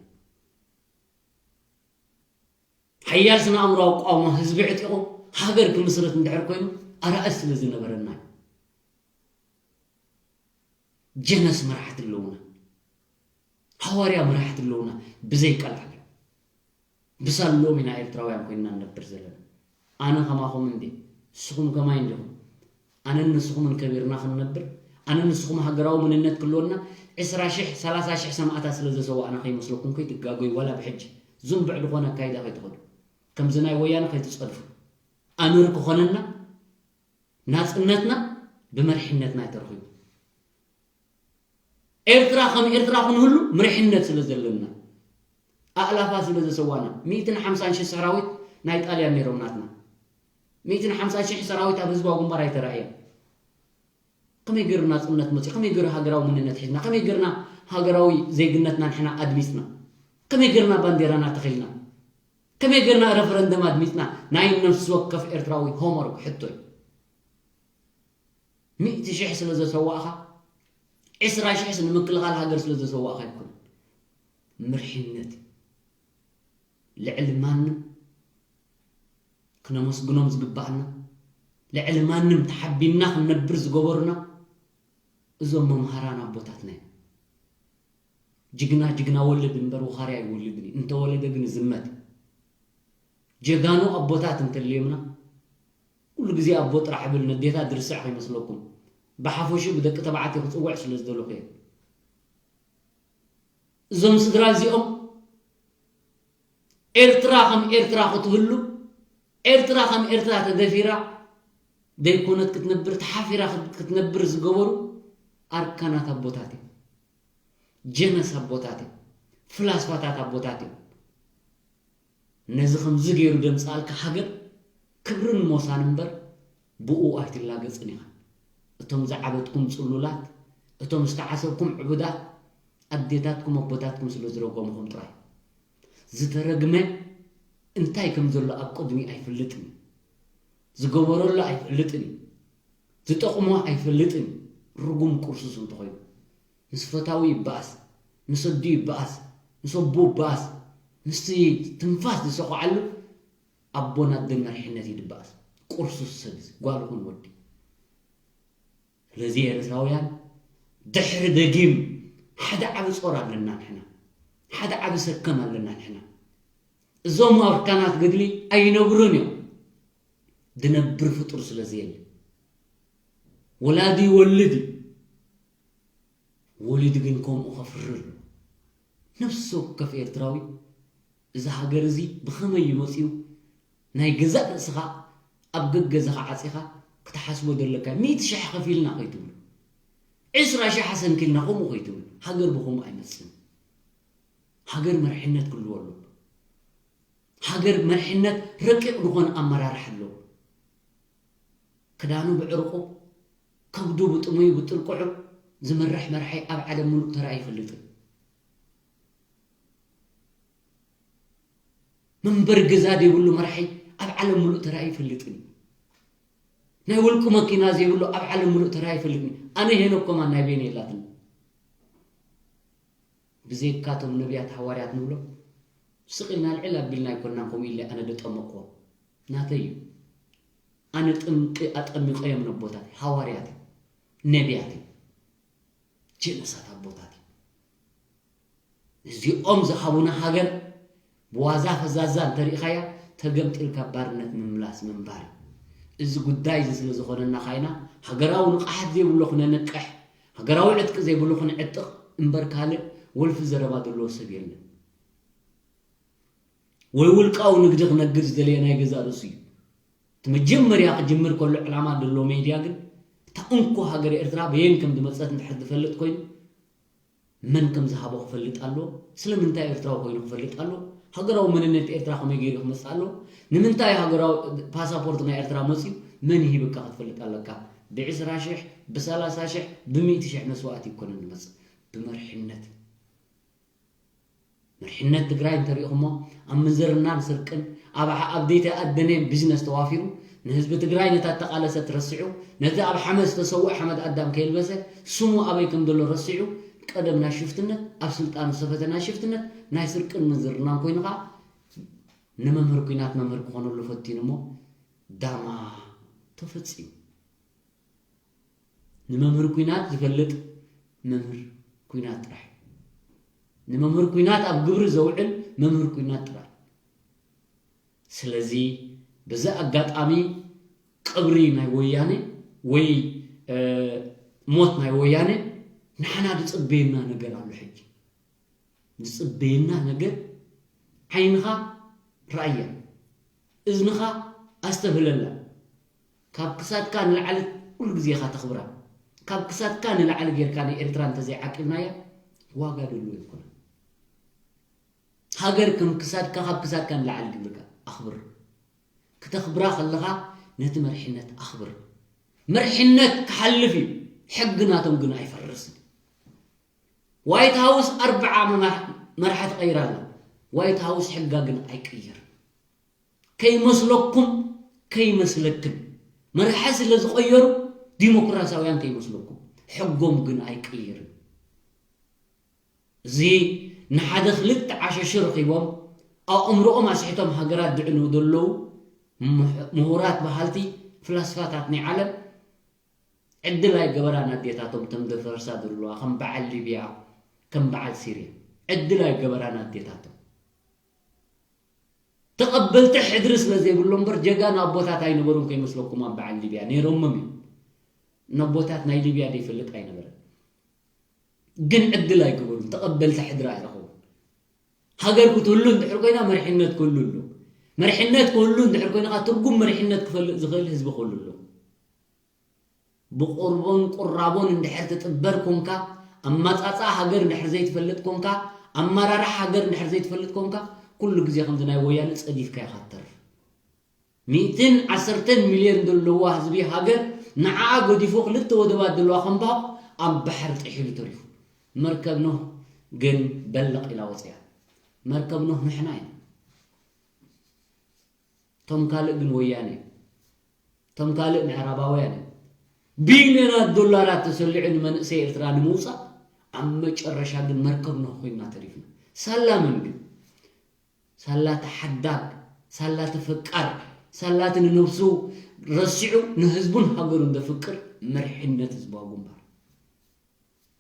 ሓያል ስነ ኣእምሮ ኣቋውማ ህዝቢ ዕጢቑ ሃገር ክምስረት እንድሕር ኮይኑ ኣራእስ ስለ ዝነበረና እዩ። ጀነስ መራሕቲ ኣለውና። ሃዋርያ መራሕቲ ኣለውና ብዘይቀልዓለም። ብሳሎም ኢና ኤርትራውያን ኮይንና ንነብር ዘለና። ኣነ ከማኹም እንዴ? ንስኹም ከማይ እንዲኹም? ኣነን ንስኹምን ከቢርና ክንነብር፣ ኣነን ንስኹም ሃገራዊ መንነት ክልወና፣ ዕስራ ሽሕ፣ ሰላሳ ሽሕ ሰማእታት ስለ ዘሰዋእና ከይመስለኩም ከይትጋገዩ፣ ዋላ ብሕጂ ዝንቡዕ ዝኾነ ኣካይዳ ከይትኸዱ። ከምዚ ናይ ወያነ ከይትጸድፉ። ኣምር ክኾነና ናጽነትና ብመሪሕነትና እዩ ተረኺቡ። ኤርትራ ከም ኤርትራ ክንህሉ መሪሕነት ስለ ዘለና፣ ኣእላፋት ስለ ዘሰዋና፣ ሚእትን ሓምሳን ሽሕ ሰራዊት ናይ ጣልያን ነይሮም ናትና። ሚእትን ሓምሳን ሽሕ ሰራዊት ኣብ ህዝባዊ ግንባር ኣይተራእየን። ከመይ ገይሩ ናጽነት መጽዩ? ከመይ ገይሩ ሃገራዊ መንነት ሒዝና? ከመይ ገይርና ሃገራዊ ዜግነትና ንሕና ኣድሚጽና? ከመይ ገይርና ባንዴራና ተኺልና? ከመይ ገይርና ረፈረንደም ኣድሚጽና? ናይ ነፍሲ ወከፍ ኤርትራዊ ሆምወርክ ሕቶ እዩ። ሚእቲ ሽሕ ስለ ዘሰዋእኻ፣ ዕስራ ሽሕ ንምክልኻል ሃገር ስለ ዘሰዋእኻ ኣይኮነን። ምርሒነት እዩ። ልዕሊ ማንም ክነመስግኖም ዝግባኣና፣ ልዕሊ ማንም ተሓቢንና ክንነብር ዝገበሩና እዞም መምሃራን ኣቦታትና እዮም። ጅግና ጅግና ወልድ እምበር ውኻርያ ኣይወልድን እዩ። እንተወለደ ግን ዝመት። ጀጋኑ ኣቦታት እንተልዮምና፣ ኩሉ ግዜ ኣቦ ጥራሕ ብል ነዴታት ድርስዕ ከይመስለኩም። ብሓፈሽኡ ብደቂ ተባዕትዮ ክጽውዕ ስለ ዝደለኹ እየ። እዞም ስድራ እዚኦም ኤርትራ ከም ኤርትራ ክትህሉ፣ ኤርትራ ከም ኤርትራ ተደፊራ ዘይኮነት ክትነብር፣ ተሓፊራ ክት-፣ ክትነብር ዝገበሩ ኣርካናት ኣቦታት እዮም። ጀነስ ኣቦታት እዮም። ፍላስፋታት ኣቦታት እዮም። ነዚ ከምዚ ገይሩ ደምጽኣልካ ሃገር ክብርን ሞሳን እምበር ብኡ ኣይትላገጽን ኢኻ። እቶም ዝዓበድኩም ጽሉላት፣ እቶም ዝተዓሰብኩም ዕቡዳት፣ ኣዴታትኩም ኣቦታትኩም ስለ ዝረገምኹም ጥራይ። ዝተረግመ እንታይ ከም ዘሎ ኣብ ቅድሚ ኣይፈልጥን እዩ። ዝገበረሉ ኣይፈልጥን እዩ። ዝጠቕሞ ኣይፈልጥን እዩ። ርጉም ቁርሱስ እንተኾይኑ። ምስ ፈታዊ ይበኣስ፣ ምስ ኣዲኡ ይበኣስ፣ ምስ ኣቦኡ ይበኣስ፣ ምስቲ ትንፋስ ዝሰኹዓሉ ኣቦን ኣደን መሪሕነት እዩ ድበኣስ። ቁርሱስ ሰብ እዚ፣ ጓል ይኹን ወዲ። ስለዚ ኤርትራውያን ድሕሪ ደጊም ሓደ ዓቢ ጾር ኣለና ንሕና። ሓደ ዓቢ ሰከም ኣለና ንሕና። እዞም ኣርካናት ገድሊ ኣይነብሩን እዮም። ዝነብር ፍጡር ስለ ዘየለ። ወላዲ ይወልድ እዩ። ወሊዱ ግን ከምኡ ከፍሪ ኣሎ። ነፍሲ ወከፍ ኤርትራዊ እዚ ሃገር እዚ ብኸመይ እዩ መጺኡ? ናይ ገዛእ ርእስኻ ኣብ ገገዛኻ ዓጺኻ ክትሓስቦ ዘለካ፣ ሚእቲ ሽሕ ከፊልና ከይትብሉ፣ ዕስራ ሽሕ ኣሰንኪልና ከምኡ ከይትብሉ። ሃገር ብኸምኡ ኣይመጽእን። ሃገር መርሕነት ክህልዎ ኣለዎ። ሃገር መርሕነት ረቂቕ ዝኾነ ኣመራርሓ ኣለዎ። ክዳኑ ብዕርቁ፣ ከብዱ ብጥሙይ ብጥልቁዑ ዝመርሕ መራሒ ኣብ ዓለም ምሉእ ተራእዩ ኣይፈልጥን። መንበሪ ገዛ ዘይብሉ መራሒ ኣብ ዓለም ምሉእ ተራእዩ ኣይፈልጥን። ናይ ውልቁ መኪና ዘይብሉ ኣብ ዓለም ምሉእ ተራእዩ ኣይፈልጥን። ኣነ ሄኖክ ኮማን ናይ በይነይ የላትን። ብዘይካ እቶም ነቢያት ሃዋርያት ንብሎም፣ ስቕ ኢልና ልዕል ኣቢልና ኣይኮንናን ከምኡ ኢለ ኣነ ደጠመቕዎ። ናተይ እዩ። ኣነ ጥምቂ ኣጠሚቐዮም ነቦታት፣ ሃዋርያት እዮም፣ ነቢያት እዮም፣ ጀነሳት ኣቦታት እዮም። እዚኦም ዝሃቡና ሃገር ብዋዛ ፈዛዛ እንተሪእኻያ፣ ተገምጢልካ ባርነት ምምላስ ምንባር እዩ። እዚ ጉዳይ እዚ ስለ ዝኾነና ካይና፣ ሃገራዊ ንቕሓት ዘይብሉ ክነንቅሕ፣ ሃገራዊ ዕጥቂ ዘይብሉ ክንዕጥቕ እምበር ካልእ ወልፊ ዘረባ ዘለዎ ሰብ የለን። ወይ ውልቃዊ ንግዲ ክነግድ ዝደለየ ናይ ገዛእ ርእሱ እዩ። እቲ መጀመርያ ክጅምር ከሎ ዕላማ ዘለዎ ሜድያ ግን፣ እታ እንኮ ሃገር ኤርትራ በየን ከም ዝመጸት እንድሕር ዝፈልጥ ኮይኑ፣ መን ከም ዝሃቦ ክፈልጥ ኣለዎ። ስለምንታይ ኤርትራዊ ኮይኑ ክፈልጥ ኣለዎ። ሃገራዊ መንነት ኤርትራ ከመይ ገይሩ ክመጽእ ኣለዎ። ንምንታይ ሃገራዊ ፓሳፖርት ናይ ኤርትራ መጽዩ፣ መን ይሂብካ ክትፈልጥ ኣለካ። ብዕስራ ሽሕ፣ ብሰላሳ ሽሕ፣ ብሚእቲ ሽሕ መስዋእቲ ይኮነን ዝመጽእ። ብመርሕነት። መርሕነት ትግራይ እንተሪኢኹሞ፣ ኣብ ምንዝርናን ስርቅን፣ ኣብ ዓ-፣ ኣብ ዘይተኣደነ ቢዝነስ ተዋፊሩ፣ ንህዝቢ ትግራይ ነታ እተቓለሰት ረሲዑ፣ ነቲ ኣብ ሓመድ ዝተሰውአ ሓመድ ኣዳም ከየልበሰ፣ ስሙ ኣበይ ከም ዘሎ ረሲዑ፣ ቀደም ናይ ሽፍትነት፣ ኣብ ስልጣን ዝሰፈተ ናይ ሽፍትነት፣ ናይ ስርቅን ምንዝርናን ኮይኑ ኸዓ፣ ንመምህር ኲናት መምህር ክኾነሉ ፈቲኑ እሞ፣ ዳማ ተፈጺሙ። ንመምህር ኲናት ዝፈልጥ መምህር ኲናት ጥራሕ እዩ። ንመምህር ኩናት ኣብ ግብሪ ዘውዕል መምህር ኩናት ጥራይ። ስለዚ በዚ ኣጋጣሚ ቅብሪ ናይ ወያነ ወይ ሞት ናይ ወያነ ንሓና ዝፅበየና ነገር ኣሎ። ሕጂ ዝፅበየና ነገር ዓይንኻ ራእያ፣ እዝንኻ ኣስተብህለላ። ካብ ክሳድካ ንላዕሊ ኩሉ ግዜ ኢኻ ተኽብራ። ካብ ክሳድካ ንላዕሊ ጌርካ ንኤርትራ እንተዘይዓቂብናያ ዋጋ ደሉ ኣይኮነን። ሃገር ከም ክሳድካ፣ ካብ ክሳድካ ንላዕሊ ግብርካ ኣኽብር። ክተኽብራ ከለኻ ነቲ መርሕነት ኣኽብር። መርሕነት ክሓልፍ እዩ፣ ሕጊ ናቶም ግን ኣይፈርስን። ዋይት ሃውስ ኣርብዓ መራሕቲ ቀይራ ኣላ። ዋይት ሃውስ ሕጋ ግን ኣይቅይር። ከይመስለኩም ከይመስለክን፣ መራሒ ስለ ዝቐየሩ ዲሞክራሲያውያን ከይመስለኩም፣ ሕጎም ግን ኣይቅይርን። እዚ ንሓደ ክልተ ዓሸሹ ረኺቦም ኣእምሮኦም ኣስሒቶም ሃገራት ድዕኑ ዘለዉ ምሁራት በሃልቲ ፍላስፋታት ናይ ዓለም ዕድል ኣይገበራን ኣዴታቶም፣ ተም ደፈርሳ ዘለዋ ከም በዓል ሊብያ ከም በዓል ሲርያ ዕድል ኣይገበራን ኣዴታቶም። ተቐበልቲ ሕድሪ ስለ ዘይብሎም እምበር ጀጋኑ ኣቦታት ኣይነበሩን ከይመስለኩም። ኣብ በዓል ሊብያ ነይሮምም እዮም። ነቦታት ናይ ሊብያ ዘይፈልጥ ኣይነበረን። ግን ዕድል ኣይገበሩን፣ ተቐበልቲ ሕድሪ ኣይረኸቡን። ሃገር ክትህሉ እንድሕር ኮይና መርሕነት ክህሉ ኣሎ። መርሕነት ክህሉ እንድሕር ኮይና ትርጉም መርሕነት ክፈልጥ ዝኽእል ህዝቢ ክህሉ ኣሎ። ብቑርቦን ቁራቦን እንድሕር ትጥበር ኮንካ፣ ኣማጻጻ ሃገር እንድሕር ዘይትፈልጥ ኮንካ፣ ኣመራርሓ ሃገር እንድሕር ዘይትፈልጥ ኮንካ፣ ኩሉ ግዜ ከምዚ ናይ ወያነ ጸዲፍካ ኢኻ ትተርፍ። ሚእትን ዓሰርተን ሚልዮን ዘለዋ ህዝቢ ሃገር ንዓኣ ገዲፉ ክልተ ወደባት ዘለዋ ከምባቕ ኣብ ባሕሪ ጥሒሉ ተሪፉ። መርከብ ኖህ ግን በለቕ ኢላ ወፅያ። መርከብ ኖህ ንሕና ኢና። ቶም ካልእ ግን ወያነ እዮም። ቶም ካልእ ምዕራባውያን እዮም። ቢልዮናት ዶላራት ተሰሊዑ ንመንእሰይ ኤርትራ ንምውፃእ፣ ኣብ መጨረሻ ግን መርከብ ኖህ ኮይንና ተሪፍና። ሳላ መን ግን? ሳላ ተሓዳግ፣ ሳላ ተፈቃር፣ ሳላ እቲ ንነብሱ ረሲዑ ንህዝቡን ሃገሩን ዘፍቅር መሪሕነት ህዝባዊ ግንባር።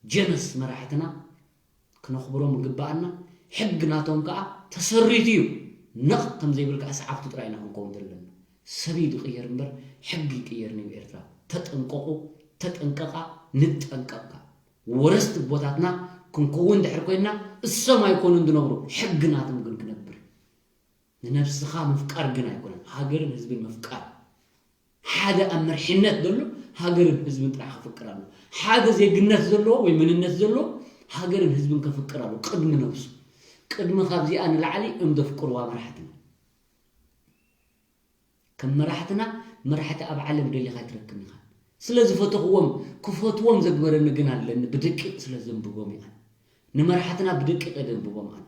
ጀነስ መራሕትና ክነኽብሮም ይግባኣና። ሕጊ ናቶም ከኣ ተሰሪቱ እዩ። ነቕ ከም ዘይብል ከኣ ሰዓብቱ ጥራይ ኢና ክንከውን ዘለና። ሰብ እዩ ዝቕየር እምበር ሕጊ ይቅየር ንብ ኤርትራ። ተጠንቀቑ፣ ተጠንቀቓ፣ ንጠንቀቕ ከኣ። ወረስቲ ቦታትና ክንከውን ድሕር ኮይንና እሶም ኣይኮኑን ዝነብሩ፣ ሕጊ ናቶም ግን ክነብር። ንነብስኻ ምፍቃር ግን ኣይኮነን፣ ሃገርን ህዝብን ምፍቃር። ሓደ ኣብ መርሒነት ዘሎ ሃገርን ህዝብን ጥራሕ ከፍቅር ኣሎ። ሓደ ዜግነት ዘለዎ ወይ መንነት ዘለዎ ሃገርን ህዝብን ከፍቅር ኣሎ ቅድሚ ነብሱ። ቅድሚ ካብዚኣ ንላዕሊ እዮም ዘፍቅርዋ መራሕትና። ከም መራሕትና፣ መራሕቲ ኣብ ዓለም ደሊኻ ኣይትረክብን ኢኻ። ስለ ዝፈተኽዎም፣ ክፈትዎም ዘግበረኒ ግን ኣለኒ፣ ብደቂቕ ስለ ዘንብቦም እየ ኣነ። ንመራሕትና ብደቂቕ እየ ዘንብቦም ኣነ።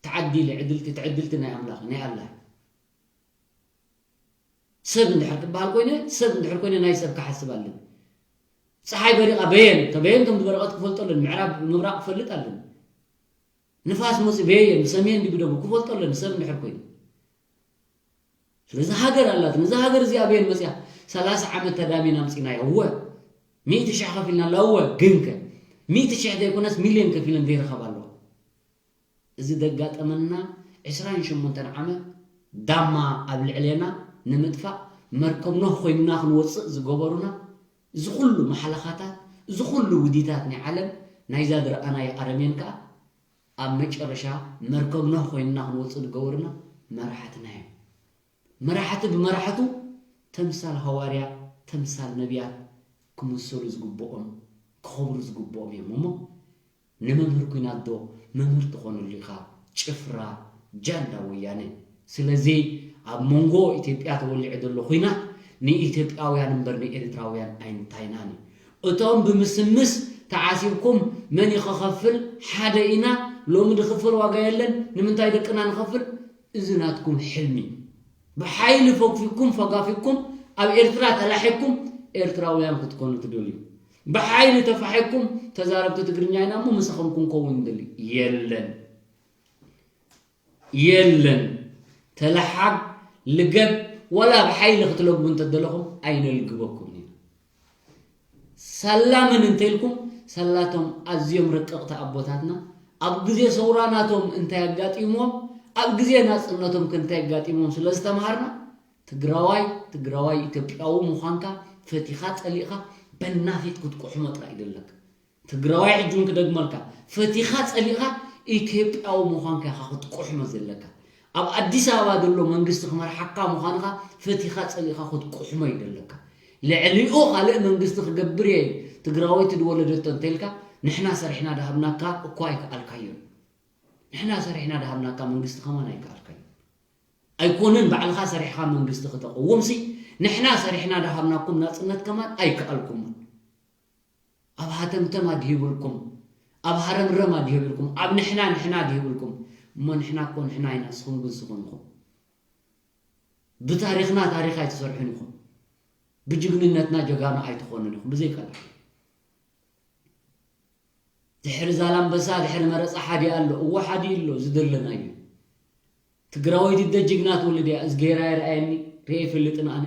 ተዓዲለ ዕድልቲ፣ ትዕድልቲ ናይ ኣምላኽ፣ ናይ ኣላህ። ሰብ እንድሕር ክበሃል ኮይነ፣ ሰብ እንድሕር ኮይነ ናይ ሰብ ክሓስብ ኣለኒ። ፀሓይ በሪቓ በየን፣ ተበየን ከም ዝበረቐት ክፈልጦ ኣለኒ። ምዕራብ ምብራቕ ክፈልጥ ኣለኒ። ንፋስ መፂ በየን፣ ብሰሜን ድዩ ብደቡብ ክፈልጦ ኣለኒ፣ ሰብ እንድሕር ኮይነ። ስለዚ ሃገር ኣላትና። እዛ ሃገር እዚኣ በየን መፂኣ? ሰላሳ ዓመት ተዳሚና ኣምፂናያ። እወ፣ ሚእቲ ሽሕ ከፊልና ኣላ። እወ፣ ግንከ ሚእቲ ሽሕ ዘይኮነስ ሚልዮን ከፊለን ዘይረኸባ ኣለዋ። እዚ ዘጋጠመና ዕስራን ሸሞንተን ዓመት ዳማ ኣብ ልዕሌና ንምጥፋእ መርከብ ኖህ ኮይንና ክንወፅእ ዝገበሩና፣ እዚ ኩሉ ማሕለኻታት፣ እዚ ኩሉ ውዲታት ናይ ዓለም፣ ናይዛ ዝረኣናዮ ኣረሜን ከኣ ኣብ መጨረሻ መርከብ ኖህ ኮይንና ክንወፅእ ዝገበሩና መራሕትና እዮም። መራሕቲ ብመራሕቱ ተምሳል ሃዋርያ፣ ተምሳል ነቢያት ክምሰሉ ዝግብኦም፣ ክኸብሩ ዝግብኦም እዮም እሞ፣ ንመምህር ኲናት ዶ መምህር ትኾነሉ ኢኻ? ጭፍራ ጃንዳ ወያነ። ስለዚ ኣብ መንጎ ኢትዮጵያ ተወሊዑ ዘሎ ኲናት ንኢትዮጵያውያን እምበር ንኤርትራውያን ኣይንታይናን እዩ። እቶም ብምስምስ ተዓሲብኩም መን እዩ ክኸፍል? ሓደ ኢና፣ ሎሚ ዝኽፈል ዋጋ የለን፣ ንምንታይ ደቅና ንኸፍል? እዚ ናትኩም ሕልሚ። ብሓይሊ ፈግፊግኩም ፈጋፊግኩም ኣብ ኤርትራ ተላሒግኩም ኤርትራውያን ክትኮኑ ትደልዩ። ብሓይሊ ተፋሒግኩም ተዛረብቲ ትግርኛ ኢና እሞ ምሳኹም ክንከውን ንደሊ። የለን። የለን። ተለሓግ፣ ልገብ፣ ወላ ብሓይሊ ክትለግቡ እንተደለኹም ኣይነልግበኩም ኢና። ሳላ መን እንተኢልኩም፣ ሳላቶም ኣዝዮም ረቀቕቲ ኣቦታትና ኣብ ግዜ ሰውራ ናቶም እንታይ ኣጋጢሞም፣ ኣብ ግዜ ናጽነቶም ከ እንታይ ኣጋጢሞም ስለ ዝተምሃርና፣ ትግራዋይ ትግራዋይ ኢትዮጵያዊ ምዃንካ ፈቲኻ ጸሊእኻ በናፊት ክትቁሕሞ ጥራይ እዩ ዘለካ። ትግራዋይ ሕጂ እውን ክደግመልካ፣ ፈቲኻ ጸሊእኻ ኢትዮጵያዊ ምዃንካ ኢኻ ክትቁሕሞ ዘለካ። ኣብ ኣዲስ ኣበባ ዘሎ መንግስቲ ክመርሓካ ምዃንኻ ፈቲኻ ጸሊእኻ ክትቁሕሞ እዩ ዘለካ። ልዕሊኡ ካልእ መንግስቲ ክገብር እየ ትግራወይቲ ዝወለደቶ እንተልካ ንሕና ሰሪሕና ድሃብናካ እኳ ኣይከኣልካዮን። ንሕና ሰሪሕና ድሃብናካ መንግስቲ ከማን ኣይከኣልካዮን። ኣይኮነን ባዕልኻ ሰሪሕኻ መንግስቲ ክተቐውምሲ ንሕና ሰሪሕና ድሃብናኩም ናጽነት ከማን ኣይከኣልኩምን። ኣብ ሃተምተም ኣድሂብልኩም፣ ኣብ ሃረምረም ኣድሂብልኩም፣ ኣብ ንሕና ንሕና ኣድሂብልኩም። እሞ ንሕና እኮ ንሕና ኢና፣ ንስኹም ግን ስኹም ኢኹም። ብታሪኽና ታሪኽ ኣይትሰርሑን ኢኹም። ብጅግንነትና ጀጋኑ ኣይትኾኑን ኢኹም። ብዘይካልእ ድሕሪ ዛላምበሳ ድሕሪ መረፃ ሓዲ ኣሎ። እዎ ሓዲ ኣሎ ዝደለናዩ። ትግራወይቲ እደ ጅግና ትወልድ እያ። እዝጌራ ይርኣየኒ ርየ ይፈልጥን ኣነ።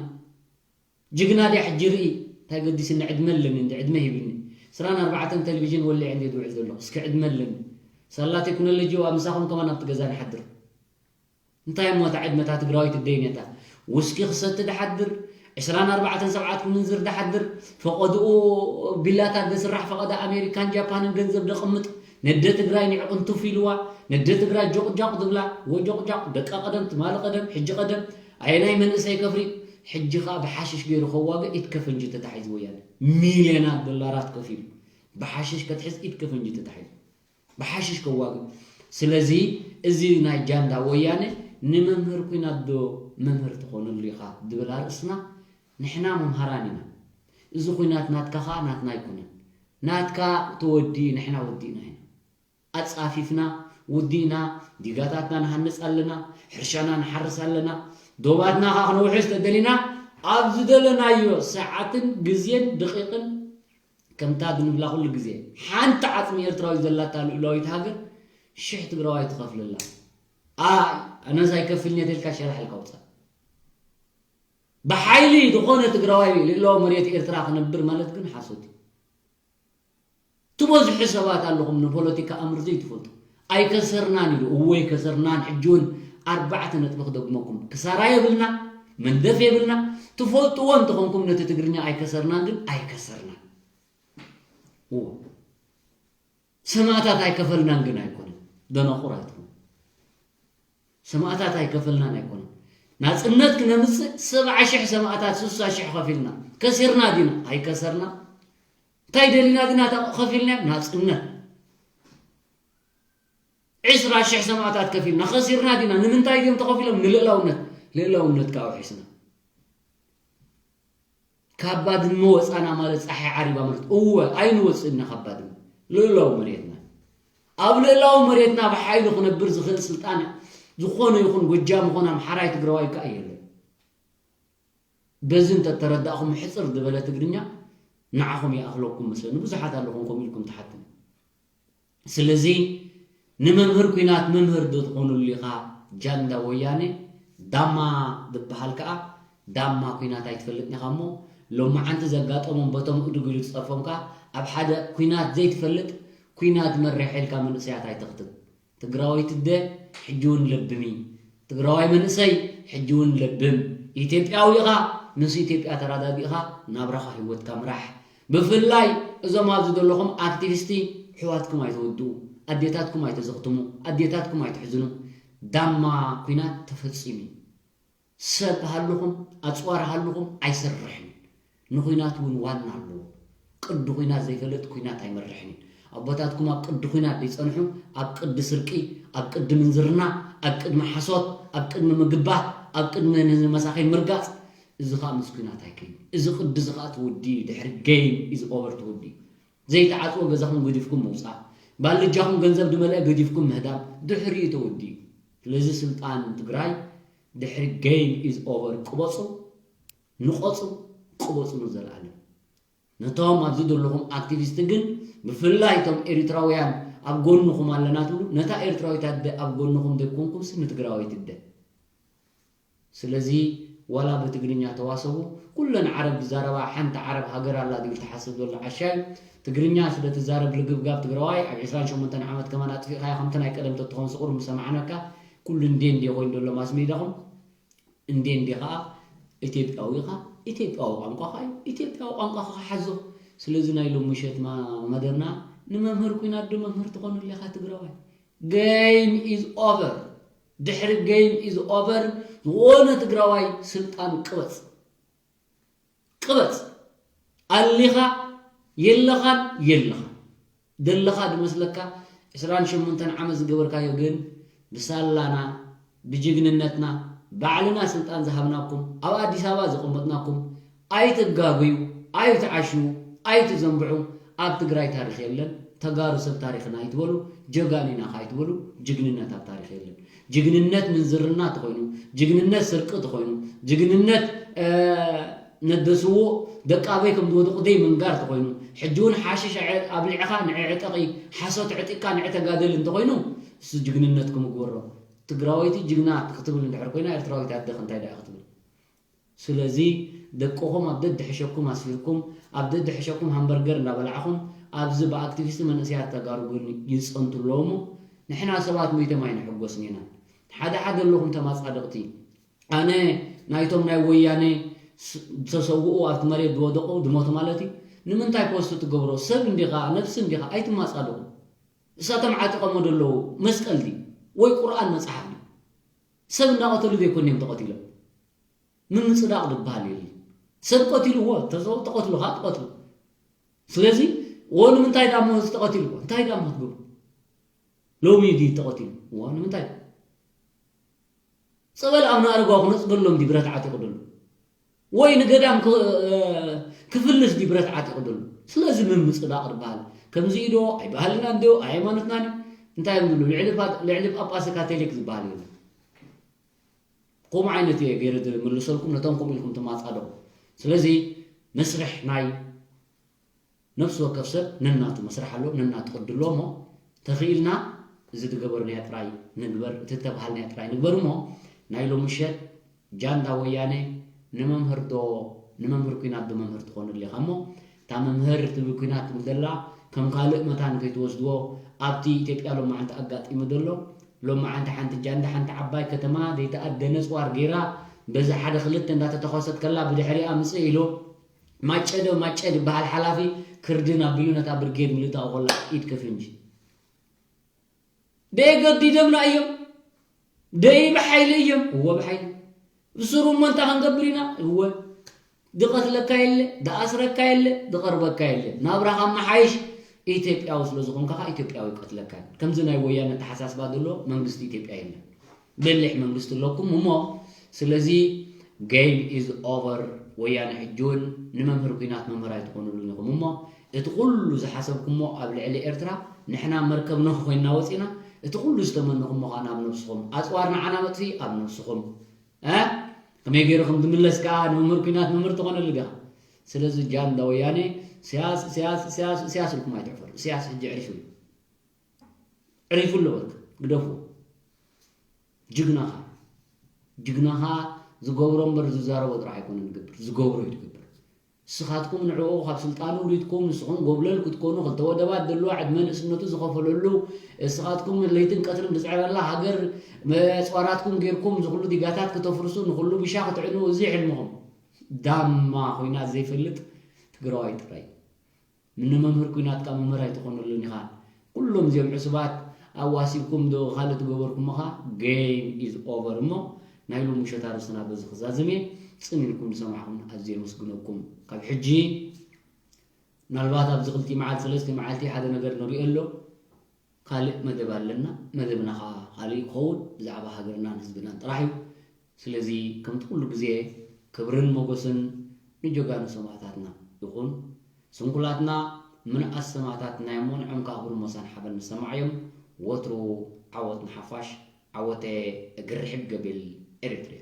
ጅግና ድያ ሕጂ ርኢ። እንታይ ገዲስኒ ዕድመ ኣለኒ እንዲ ዕድመ ሂብኒ። ስራን ኣርባዕተን ቴሌቪዥን ወሊዐ እንዲ ዝውዕል ዘለኹ እስኪ ዕድመ ኣለኒ። ሳላ ቴክኖሎጂ ዋ ምሳኹም ከማን ኣብቲ ገዛ ንሓድር። እንታይ እሞ እታ ዕድመ እታ ትግራዊት እደይ ነታ ውስኪ ክሰቲ ድሓድር፣ ዕስራን ኣርባዕተን ሰብዓት ክምንዝር ድሓድር፣ ፈቐድኡ ቢላታት ደስራሕ ፈቐዳ ኣሜሪካን ጃፓንን ገንዘብ ደቕምጥ፣ ነደ ትግራይ ኒዕቕንቱፍ ኢልዋ፣ ነደ ትግራይ ጆቕጃቕ ድብላ፣ ወጆቕጃቕ ደቃ ቀደም ትማሊ ቀደም ሕጂ ቀደም ኣየናይ መንእሰይ ከፍሪ፣ ሕጂ ኸኣ ብሓሽሽ ገይሩ ከዋግእ ኢድ ከፈንጂ ተታሒዙ ወያነ ሚልዮናት ዶላራት ከፊሉ ብሓሽሽ ከትሕዝ ኢድ ከፈንጂ ተታሒዙ። ብሓሽሽ ከዋግእ። ስለዚ እዚ ናይ ጃንዳ ወያነ ንመምህር ኩናት ዶ መምህር ትኾነሉ ኢኻ ድብል ኣርእስና ንሕና መምሃራን ኢና። እዚ ኩናት ናትካ ኸኣ ናትና ኣይኮነን። ናትካ ተወዲ ንሕና ወዲእና ኢና። ኣጻፊፍና ወዲእና ዲጋታትና ንሃንጽ ኣለና፣ ሕርሻና ንሓርስ ኣለና። ዶባትና ኸኣ ክነውሕስ ተደሊና ኣብ ዝደለናዮ ሰዓትን ግዜን ደቂቕን ከምታ ድንብላ ኩሉ ግዜ ሓንቲ ዓጽሚ ኤርትራዊ ዘላታ ልኡላዊት ሃገር ሽሕ ትግራዋይ ትኸፍልላ። ኣይ ኣነስ ኣይከፍልን እየ ተልካ ሸላሕ ኢልካ ውጻእ። ብሓይሊ ዝኾነ ትግራዋይ ልእላዊ መሬት ኤርትራ ክነብር ማለት ግን ሓሶት እዩ። ትበዝሑ ሰባት ኣለኹም ንፖለቲካ ኣምር ዘይትፈልጡ። ኣይከሰርናን ኢሉ እወ ኣይከሰርናን። ሕጂ እውን ኣርባዕተ ነጥቢ ክደግመኩም ክሳራ የብልና መንደፍ የብልና። ትፈልጥዎ እንተኾንኩም ነቲ ትግርኛ ኣይከሰርናን ግን ኣይከሰርናን። እዎ ሰማእታት ኣይከፈልናን ግን ኣይኮነን። ደናቑር ኣይትኹኑ። ሰማእታት ኣይከፈልናን ኣይኮነን። ናጽነት ክነምጽእ ሰብዓ ሽሕ ሰማእታት ስሳ ሽሕ ከፊልና ከሲርና ዲና ኣይከሰርና? እንታይ ደሊና ዲና ከፊልና ናጽነት ዕስራ ሽሕ ሰማእታት ከፊልና ከሲርና ዲና? ንምንታይ ድዮም ተኸፊሎም? ንልእላውነት። ልእላውነት ከዓ ውሒስና ካብ ባድመ ወፃና ማለት ፀሓይ ዓሪባ ማለት እወ ኣይንወፅእና ካብ ባድመ። ልእላዊ መሬትና ኣብ ልእላዊ መሬትና ብሓይሉ ክነብር ዝኽእል ስልጣን ዝኾነ ይኹን ጎጃም ይኹን ኣምሓራይ ትግራዋይ ከዓ የለን። በዚ እንተተረዳእኹም ሕፅር ዝበለ ትግርኛ ንዓኹም ይኣኽለኩም መስለኒ። ብዙሓት ኣለኹም ከምኡ ኢልኩም ትሓትኒ። ስለዚ ንመምህር ኲናት መምህር ዶ ትኾነሉ ኢኻ? ጃንዳ ወያነ ዳማ ዝበሃል ከኣ ዳማ ኲናት ኣይትፈልጥን ኢኻ እሞ ሎማዓንቲ ዘጋጠሞም በቶም እድግ ኢሉ ዝጸርፎም ከኣ ኣብ ሓደ ኲናት ዘይትፈልጥ ኲናት መሪሐ ኢልካ መንእሰያት ኣይተኽትም። ትግራወይቲ ኣደ ሕጂ እውን ለብሚ። ትግራዋይ መንእሰይ ሕጂ እውን ለብም። ኢትዮጵያዊ ኢኻ፣ ምስ ኢትዮጵያ ተረዳዲእኻ ናብራኻ ህይወትካ ምራሕ። ብፍላይ እዞም ኣብዚ ዘለኹም ኣክቲቪስቲ ኣሕዋትኩም ኣይተወድኡ፣ ኣዴታትኩም ኣይተዘኽትሙ፣ ኣዴታትኩም ኣይትሕዝኑ። ዳማ ኲናት ተፈጺሙ እዩ። ሰብ ሃልኹም ኣፅዋር ሃልኹም ኣይሰርሕን እዩ። ንኹናት እውን ዋና ኣለዎ። ቅዲ ኹናት ዘይፈልጥ ኹናት ኣይመርሕን እዩ። ኣቦታትኩም ኣብ ቅዲ ኹናት ዘይፀንሑ ኣብ ቅዲ ስርቂ፣ ኣብ ቅዲ ምንዝርና፣ ኣብ ቅድሚ ሓሶት፣ ኣብ ቅድሚ ምግባት፣ ኣብ ቅድሚ ንመሳኺን ምርጋፅ። እዚ ከዓ ምስ ኹናት ኣይከይን። እዚ ቅዲ እዚ ከዓ ትውዲ ድሕሪ game is over ትውዲ። ዘይተዓፅወ ገዛኹም ገዲፍኩም ምውፃእ፣ ባልጃኹም ገንዘብ ድመልአ ገዲፍኩም ምህዳም ድሕሪኡ ተወዲኡ። ስለዚ ስልጣን ትግራይ ድሕሪ game is over ቅበፁ፣ ንቐፁ፣ ቅበፁ ንዘለኣለም። ነቶም ኣብዚ ዘለኹም ኣክቲቪስት ግን ብፍላይ እቶም ኤሪትራውያን ኣብ ጎንኹም ኣለና ትብሉ፣ ነታ ኤርትራዊት ኣደ ኣብ ጎንኹም ዘይኮንኩምሲ ንትግራወይቲ ኣደ። ስለዚ ዋላ ብትግርኛ ተዋሰቡ። ኩለን ዓረብ ዝዛረባ ሓንቲ ዓረብ ሃገር ኣላ ዝብል ተሓስብ ዘሎ ዓሻ እዩ። ትግርኛ ስለ ትዛረብ ልግብጋብ ትግራዋይ ኣብ ዕስራን ሸሞንተን ዓመት ከማን ኣጥፊእኻዮ ከምቲ ናይ ቀደም ተትኾን ስቑር ምሰማዕናካ። ኩሉ እንዴ እንዴ ኮይኑ ዘሎ ማስ ሜዳኹም እንዴ እንዴ ኸዓ ኢትዮጵያዊ ኢኻ። ኢትዮጵያዊ ቋንቋኻ እዩ። ኢትዮጵያዊ ቋንቋኻ ሓዞ። ስለዚ ናይ ሎሚ ምሸት ማ- መደብና ንመምህር ኩናት ዶ መምህር ትኾነሉ ኢኻ ትግራዋይ? Game is over። ድሕሪ game is over ዝኾነ ትግራዋይ ስልጣን ቅበጽ ቅበጽ ኣሊኻ የለኻን የለኻ ዘለኻ ድመስለካ ዕስራን ሸሞንተን ዓመት ዝገበርካዮ ግን ብሳላና ብጅግንነትና ባዕልና ስልጣን ዝሃብናኩም ኣብ ኣዲስ ኣበባ ዘቐመጥናኩም ኣይትጋጉዩ ኣይትዓሽዉ ኣይትዘንብዑ ኣብ ትግራይ ታሪኽ የለን ተጋሩ ሰብ ታሪኽና ኣይትበሉ ጀጋኒና ከ ኣይትበሉ ጅግንነት ኣብ ታሪኽ የለን ጅግንነት ምንዝርና ተኾይኑ ጅግንነት ስርቂ ተኾይኑ ጅግንነት ነደስዎ ደቂ ኣበይ ከም ዝወደቑ ደይ ምንጋር ተኾይኑ ሕጂ እውን ሓሽሽ ኣብሊዕኻ ንዕዕጠቒ ሓሶት ዕጢቕካ ንዕተጋደል እንተኾይኑ እሱ ጅግንነት ክምግበሮ ትግራወይቲ ጅግና ክትብል እንድሕር ኮይና ኤርትራዊት ኣደኽ እንታይ ደኣ ክትብል ስለዚ ደቅኹም ኣብ ደድሕሸኩም ኣስፊርኩም ኣብ ደድሕሸኩም ሃምበርገር እንዳበላዕኹም ኣብዚ ብኣክቲቪስት መንእሰያት ተጋሩ ጎኒ ይፀንቱ ኣለዉ እሞ ንሕና ሰባት ሞይቶም ኣይንሕጎስን ኢና ሓደ ሓደ ኣለኹም ተማፃደቕቲ ኣነ ናይቶም ናይ ወያነ ዝተሰውኡ ኣብቲ መሬት ዝወደቑ ዝሞቱ ማለት እዩ ንምንታይ ፖስት ትገብሮ ሰብ እንዲኻ ነብሲ እንዲኻ ኣይትማፃደቑ እሳቶም ዓጢቐሞ ዘለዉ መስቀል ድዩ ወይ ቁርኣን መፅሓፍ ድዩ ሰብ እንዳቐተሉ ዘይኮን እዮም ተቐቲሎም ምምፅዳቕ ዝበሃል የለ ሰብ ቀቲልዎ ተቐትሉ ካ ትቐትሉ ስለዚ ወ ንምንታይ ዳሞ ዝተቐቲልዎ እንታይ ዳሞ ትገብሩ ሎሚ ድዩ ተቐቲሉ እዋ ንምንታይ ጸበል ኣብ ናእርጓ ክነጽገሎም ድዩ ብረት ዓጢቑ ደሎ ወይ ንገዳም ክፍልስ ድዩ ብረት ዓጢቑ ደሎ ስለዚ ምምፅዳቕ ዝበሃል ከምዚ ኢዶ ኣይባህልናን ድዮ ኣይሃይማኖትናን እንታይ እዮም ዝብሉ ልዕሊ ጳጳስ ካቶሊክ ዝበሃል የለን ከምኡ ዓይነት እየ ገይረ ዝምልሰልኩም ነቶም ከምኡ ኢልኩም ትማፃደቑ ስለዚ መስርሕ ናይ ነፍሲ ወከፍ ሰብ ነናቱ መስርሕ ኣለዎ ነናቱ ቅዲ ኣለዎ እሞ ተኽኢልና እዚ ዝገበርናዮ ጥራይ ንግበር እቲ ዝተባሃልናዮ ጥራይ ንግበር እሞ ናይ ሎሚ ምሸት ጃንዳ ወያነ ንመምህር ዶ ንመምህር ኩናት ዶ መምህር ትኾነሉ ኢኻ እሞ እታ መምህር ትብል ኩናት ትብል ዘላ ከም ካልእ መታን ከይትወስድዎ ኣብቲ ኢትዮጵያ ሎማዓንቲ ኣጋጢሙ ዘሎ ሎማዓንቲ ሓንቲ ጃንዳ ሓንቲ ዓባይ ከተማ ዘይተኣደነ ፅዋር ገይራ በዚ ሓደ ክልተ እንዳተተኾሰት ከላ ብድሕሪኣ ምፅእ ኢሉ ማጨ ዶ ማጨ ዝበሃል ሓላፊ ክርድን ኣቢሉ ነታ ብርጌድ ምልእታኡ ከላ ኢድ ከፍንጂ ደየገዲዶምና እዮም ደይ ብሓይሊ እዮም እወ ብሓይሊ ብስሩ እሞ እንታይ ክንገብር ኢና እወ ድቐትለካ የለ ድኣስረካ የለ ድቐርበካ የለ ናብራኻ መሓይሽ ኢትዮጵያዊ ስለ ዝኾንካ ኢትዮጵያዊ ይቀትለካ ከምዚ ናይ ወያነ ተሓሳስባ ዘሎ መንግስቲ ኢትዮጵያ የለን በሊሕ መንግስቲ ኣለኩም እሞ ስለዚ game is over ወያነ ሕጂ እውን ንመምህር ኲናት መምህር ኣይትኾኑሉን ኢኹም እሞ እቲ ኩሉ ዝሓሰብኩሞ ኣብ ልዕሊ ኤርትራ ንሕና መርከብ ኖህ ኮይንና ወፂና እቲ ኩሉ ዝተመነኹሞ ከዓ ናብ ነብስኹም ኣፅዋር ንዓና መጥፊ ኣብ ነብስኹም እ ከመይ ገይሩ ከም ዝምለስ ከዓ ንመምህር ኲናት መምህር ትኾነሉ ዲኻ ስለዚ ጃንዳ ወያነ ስያስ ስያስ ስያስ ስያስ ኢልኩም ኣይትዕፈሩ ስያስ ሕጂ ዕሪፉ እዩ ዕሪፉ ኣሎ በቃ ግደፉ ጅግናኻ ጅግናኻ ዝገብሮ እምበር ዝዛረቦ ጥራሕ ኣይኮነን ዝገብር ዝገብሮ እዩ ዝገብር ንስኻትኩም ንዕኡ ካብ ስልጣኑ ውሪድኩም ንስኹም ጎብለል ክትኮኑ ክልተ ወደባት ዘለዋ ዕድመ ንእስነቱ ዝኸፈለሉ እስኻትኩም ለይትን ቀትርን ዝፅዕረላ ሃገር መፅዋራትኩም ጌርኩም ዝኩሉ ዲጋታት ክተፍርሱ ንኩሉ ብሻ ክትዕኑ እዚ ሕልምኹም ዳማ ኮይና ዘይፈልጥ ትግራዋይ ጥራይ ንመምህር ኲናት ከኣ መምህር ኣይትኾነሉን ኢኻ። ኩሎም እዚኦም ዕሱባት ኣዋሲብኩም ዶ ካልእ ትገበርኩሞ ኸኣ game is over እሞ ናይ ሎሚ ምሸት ኣርእስትና በዚ ክዛዝም እየ። ጽን ኢልኩም ዝሰማዕኹም ኣዝየ የመስግነኩም። ካብ ሕጂ ምናልባት ኣብዚ ክልቲኡ መዓልቲ ሰለስቲኡ መዓልቲ ሓደ ነገር ንሪኦ ኣሎ። ካልእ መደብ ኣለና። መደብና ኸዓ ካልእ ክኸውን ብዛዕባ ሃገርናን ህዝብናን ጥራሕ እዩ። ስለዚ ከምቲ ኩሉ ግዜ ክብርን ሞገስን ንጀጋኑ ሰማእታትና ይኹን። ስንኩላትና ምንኣስ ሰማእታትና እሞ ንዖም ከኣ ብርሞሳን ሓበን ንሰማዕ እዮም። ወትሩ ዓወት ንሓፋሽ፣ ዓወተ እግሪ ሕግ ገቢል ኤሪትሪያ።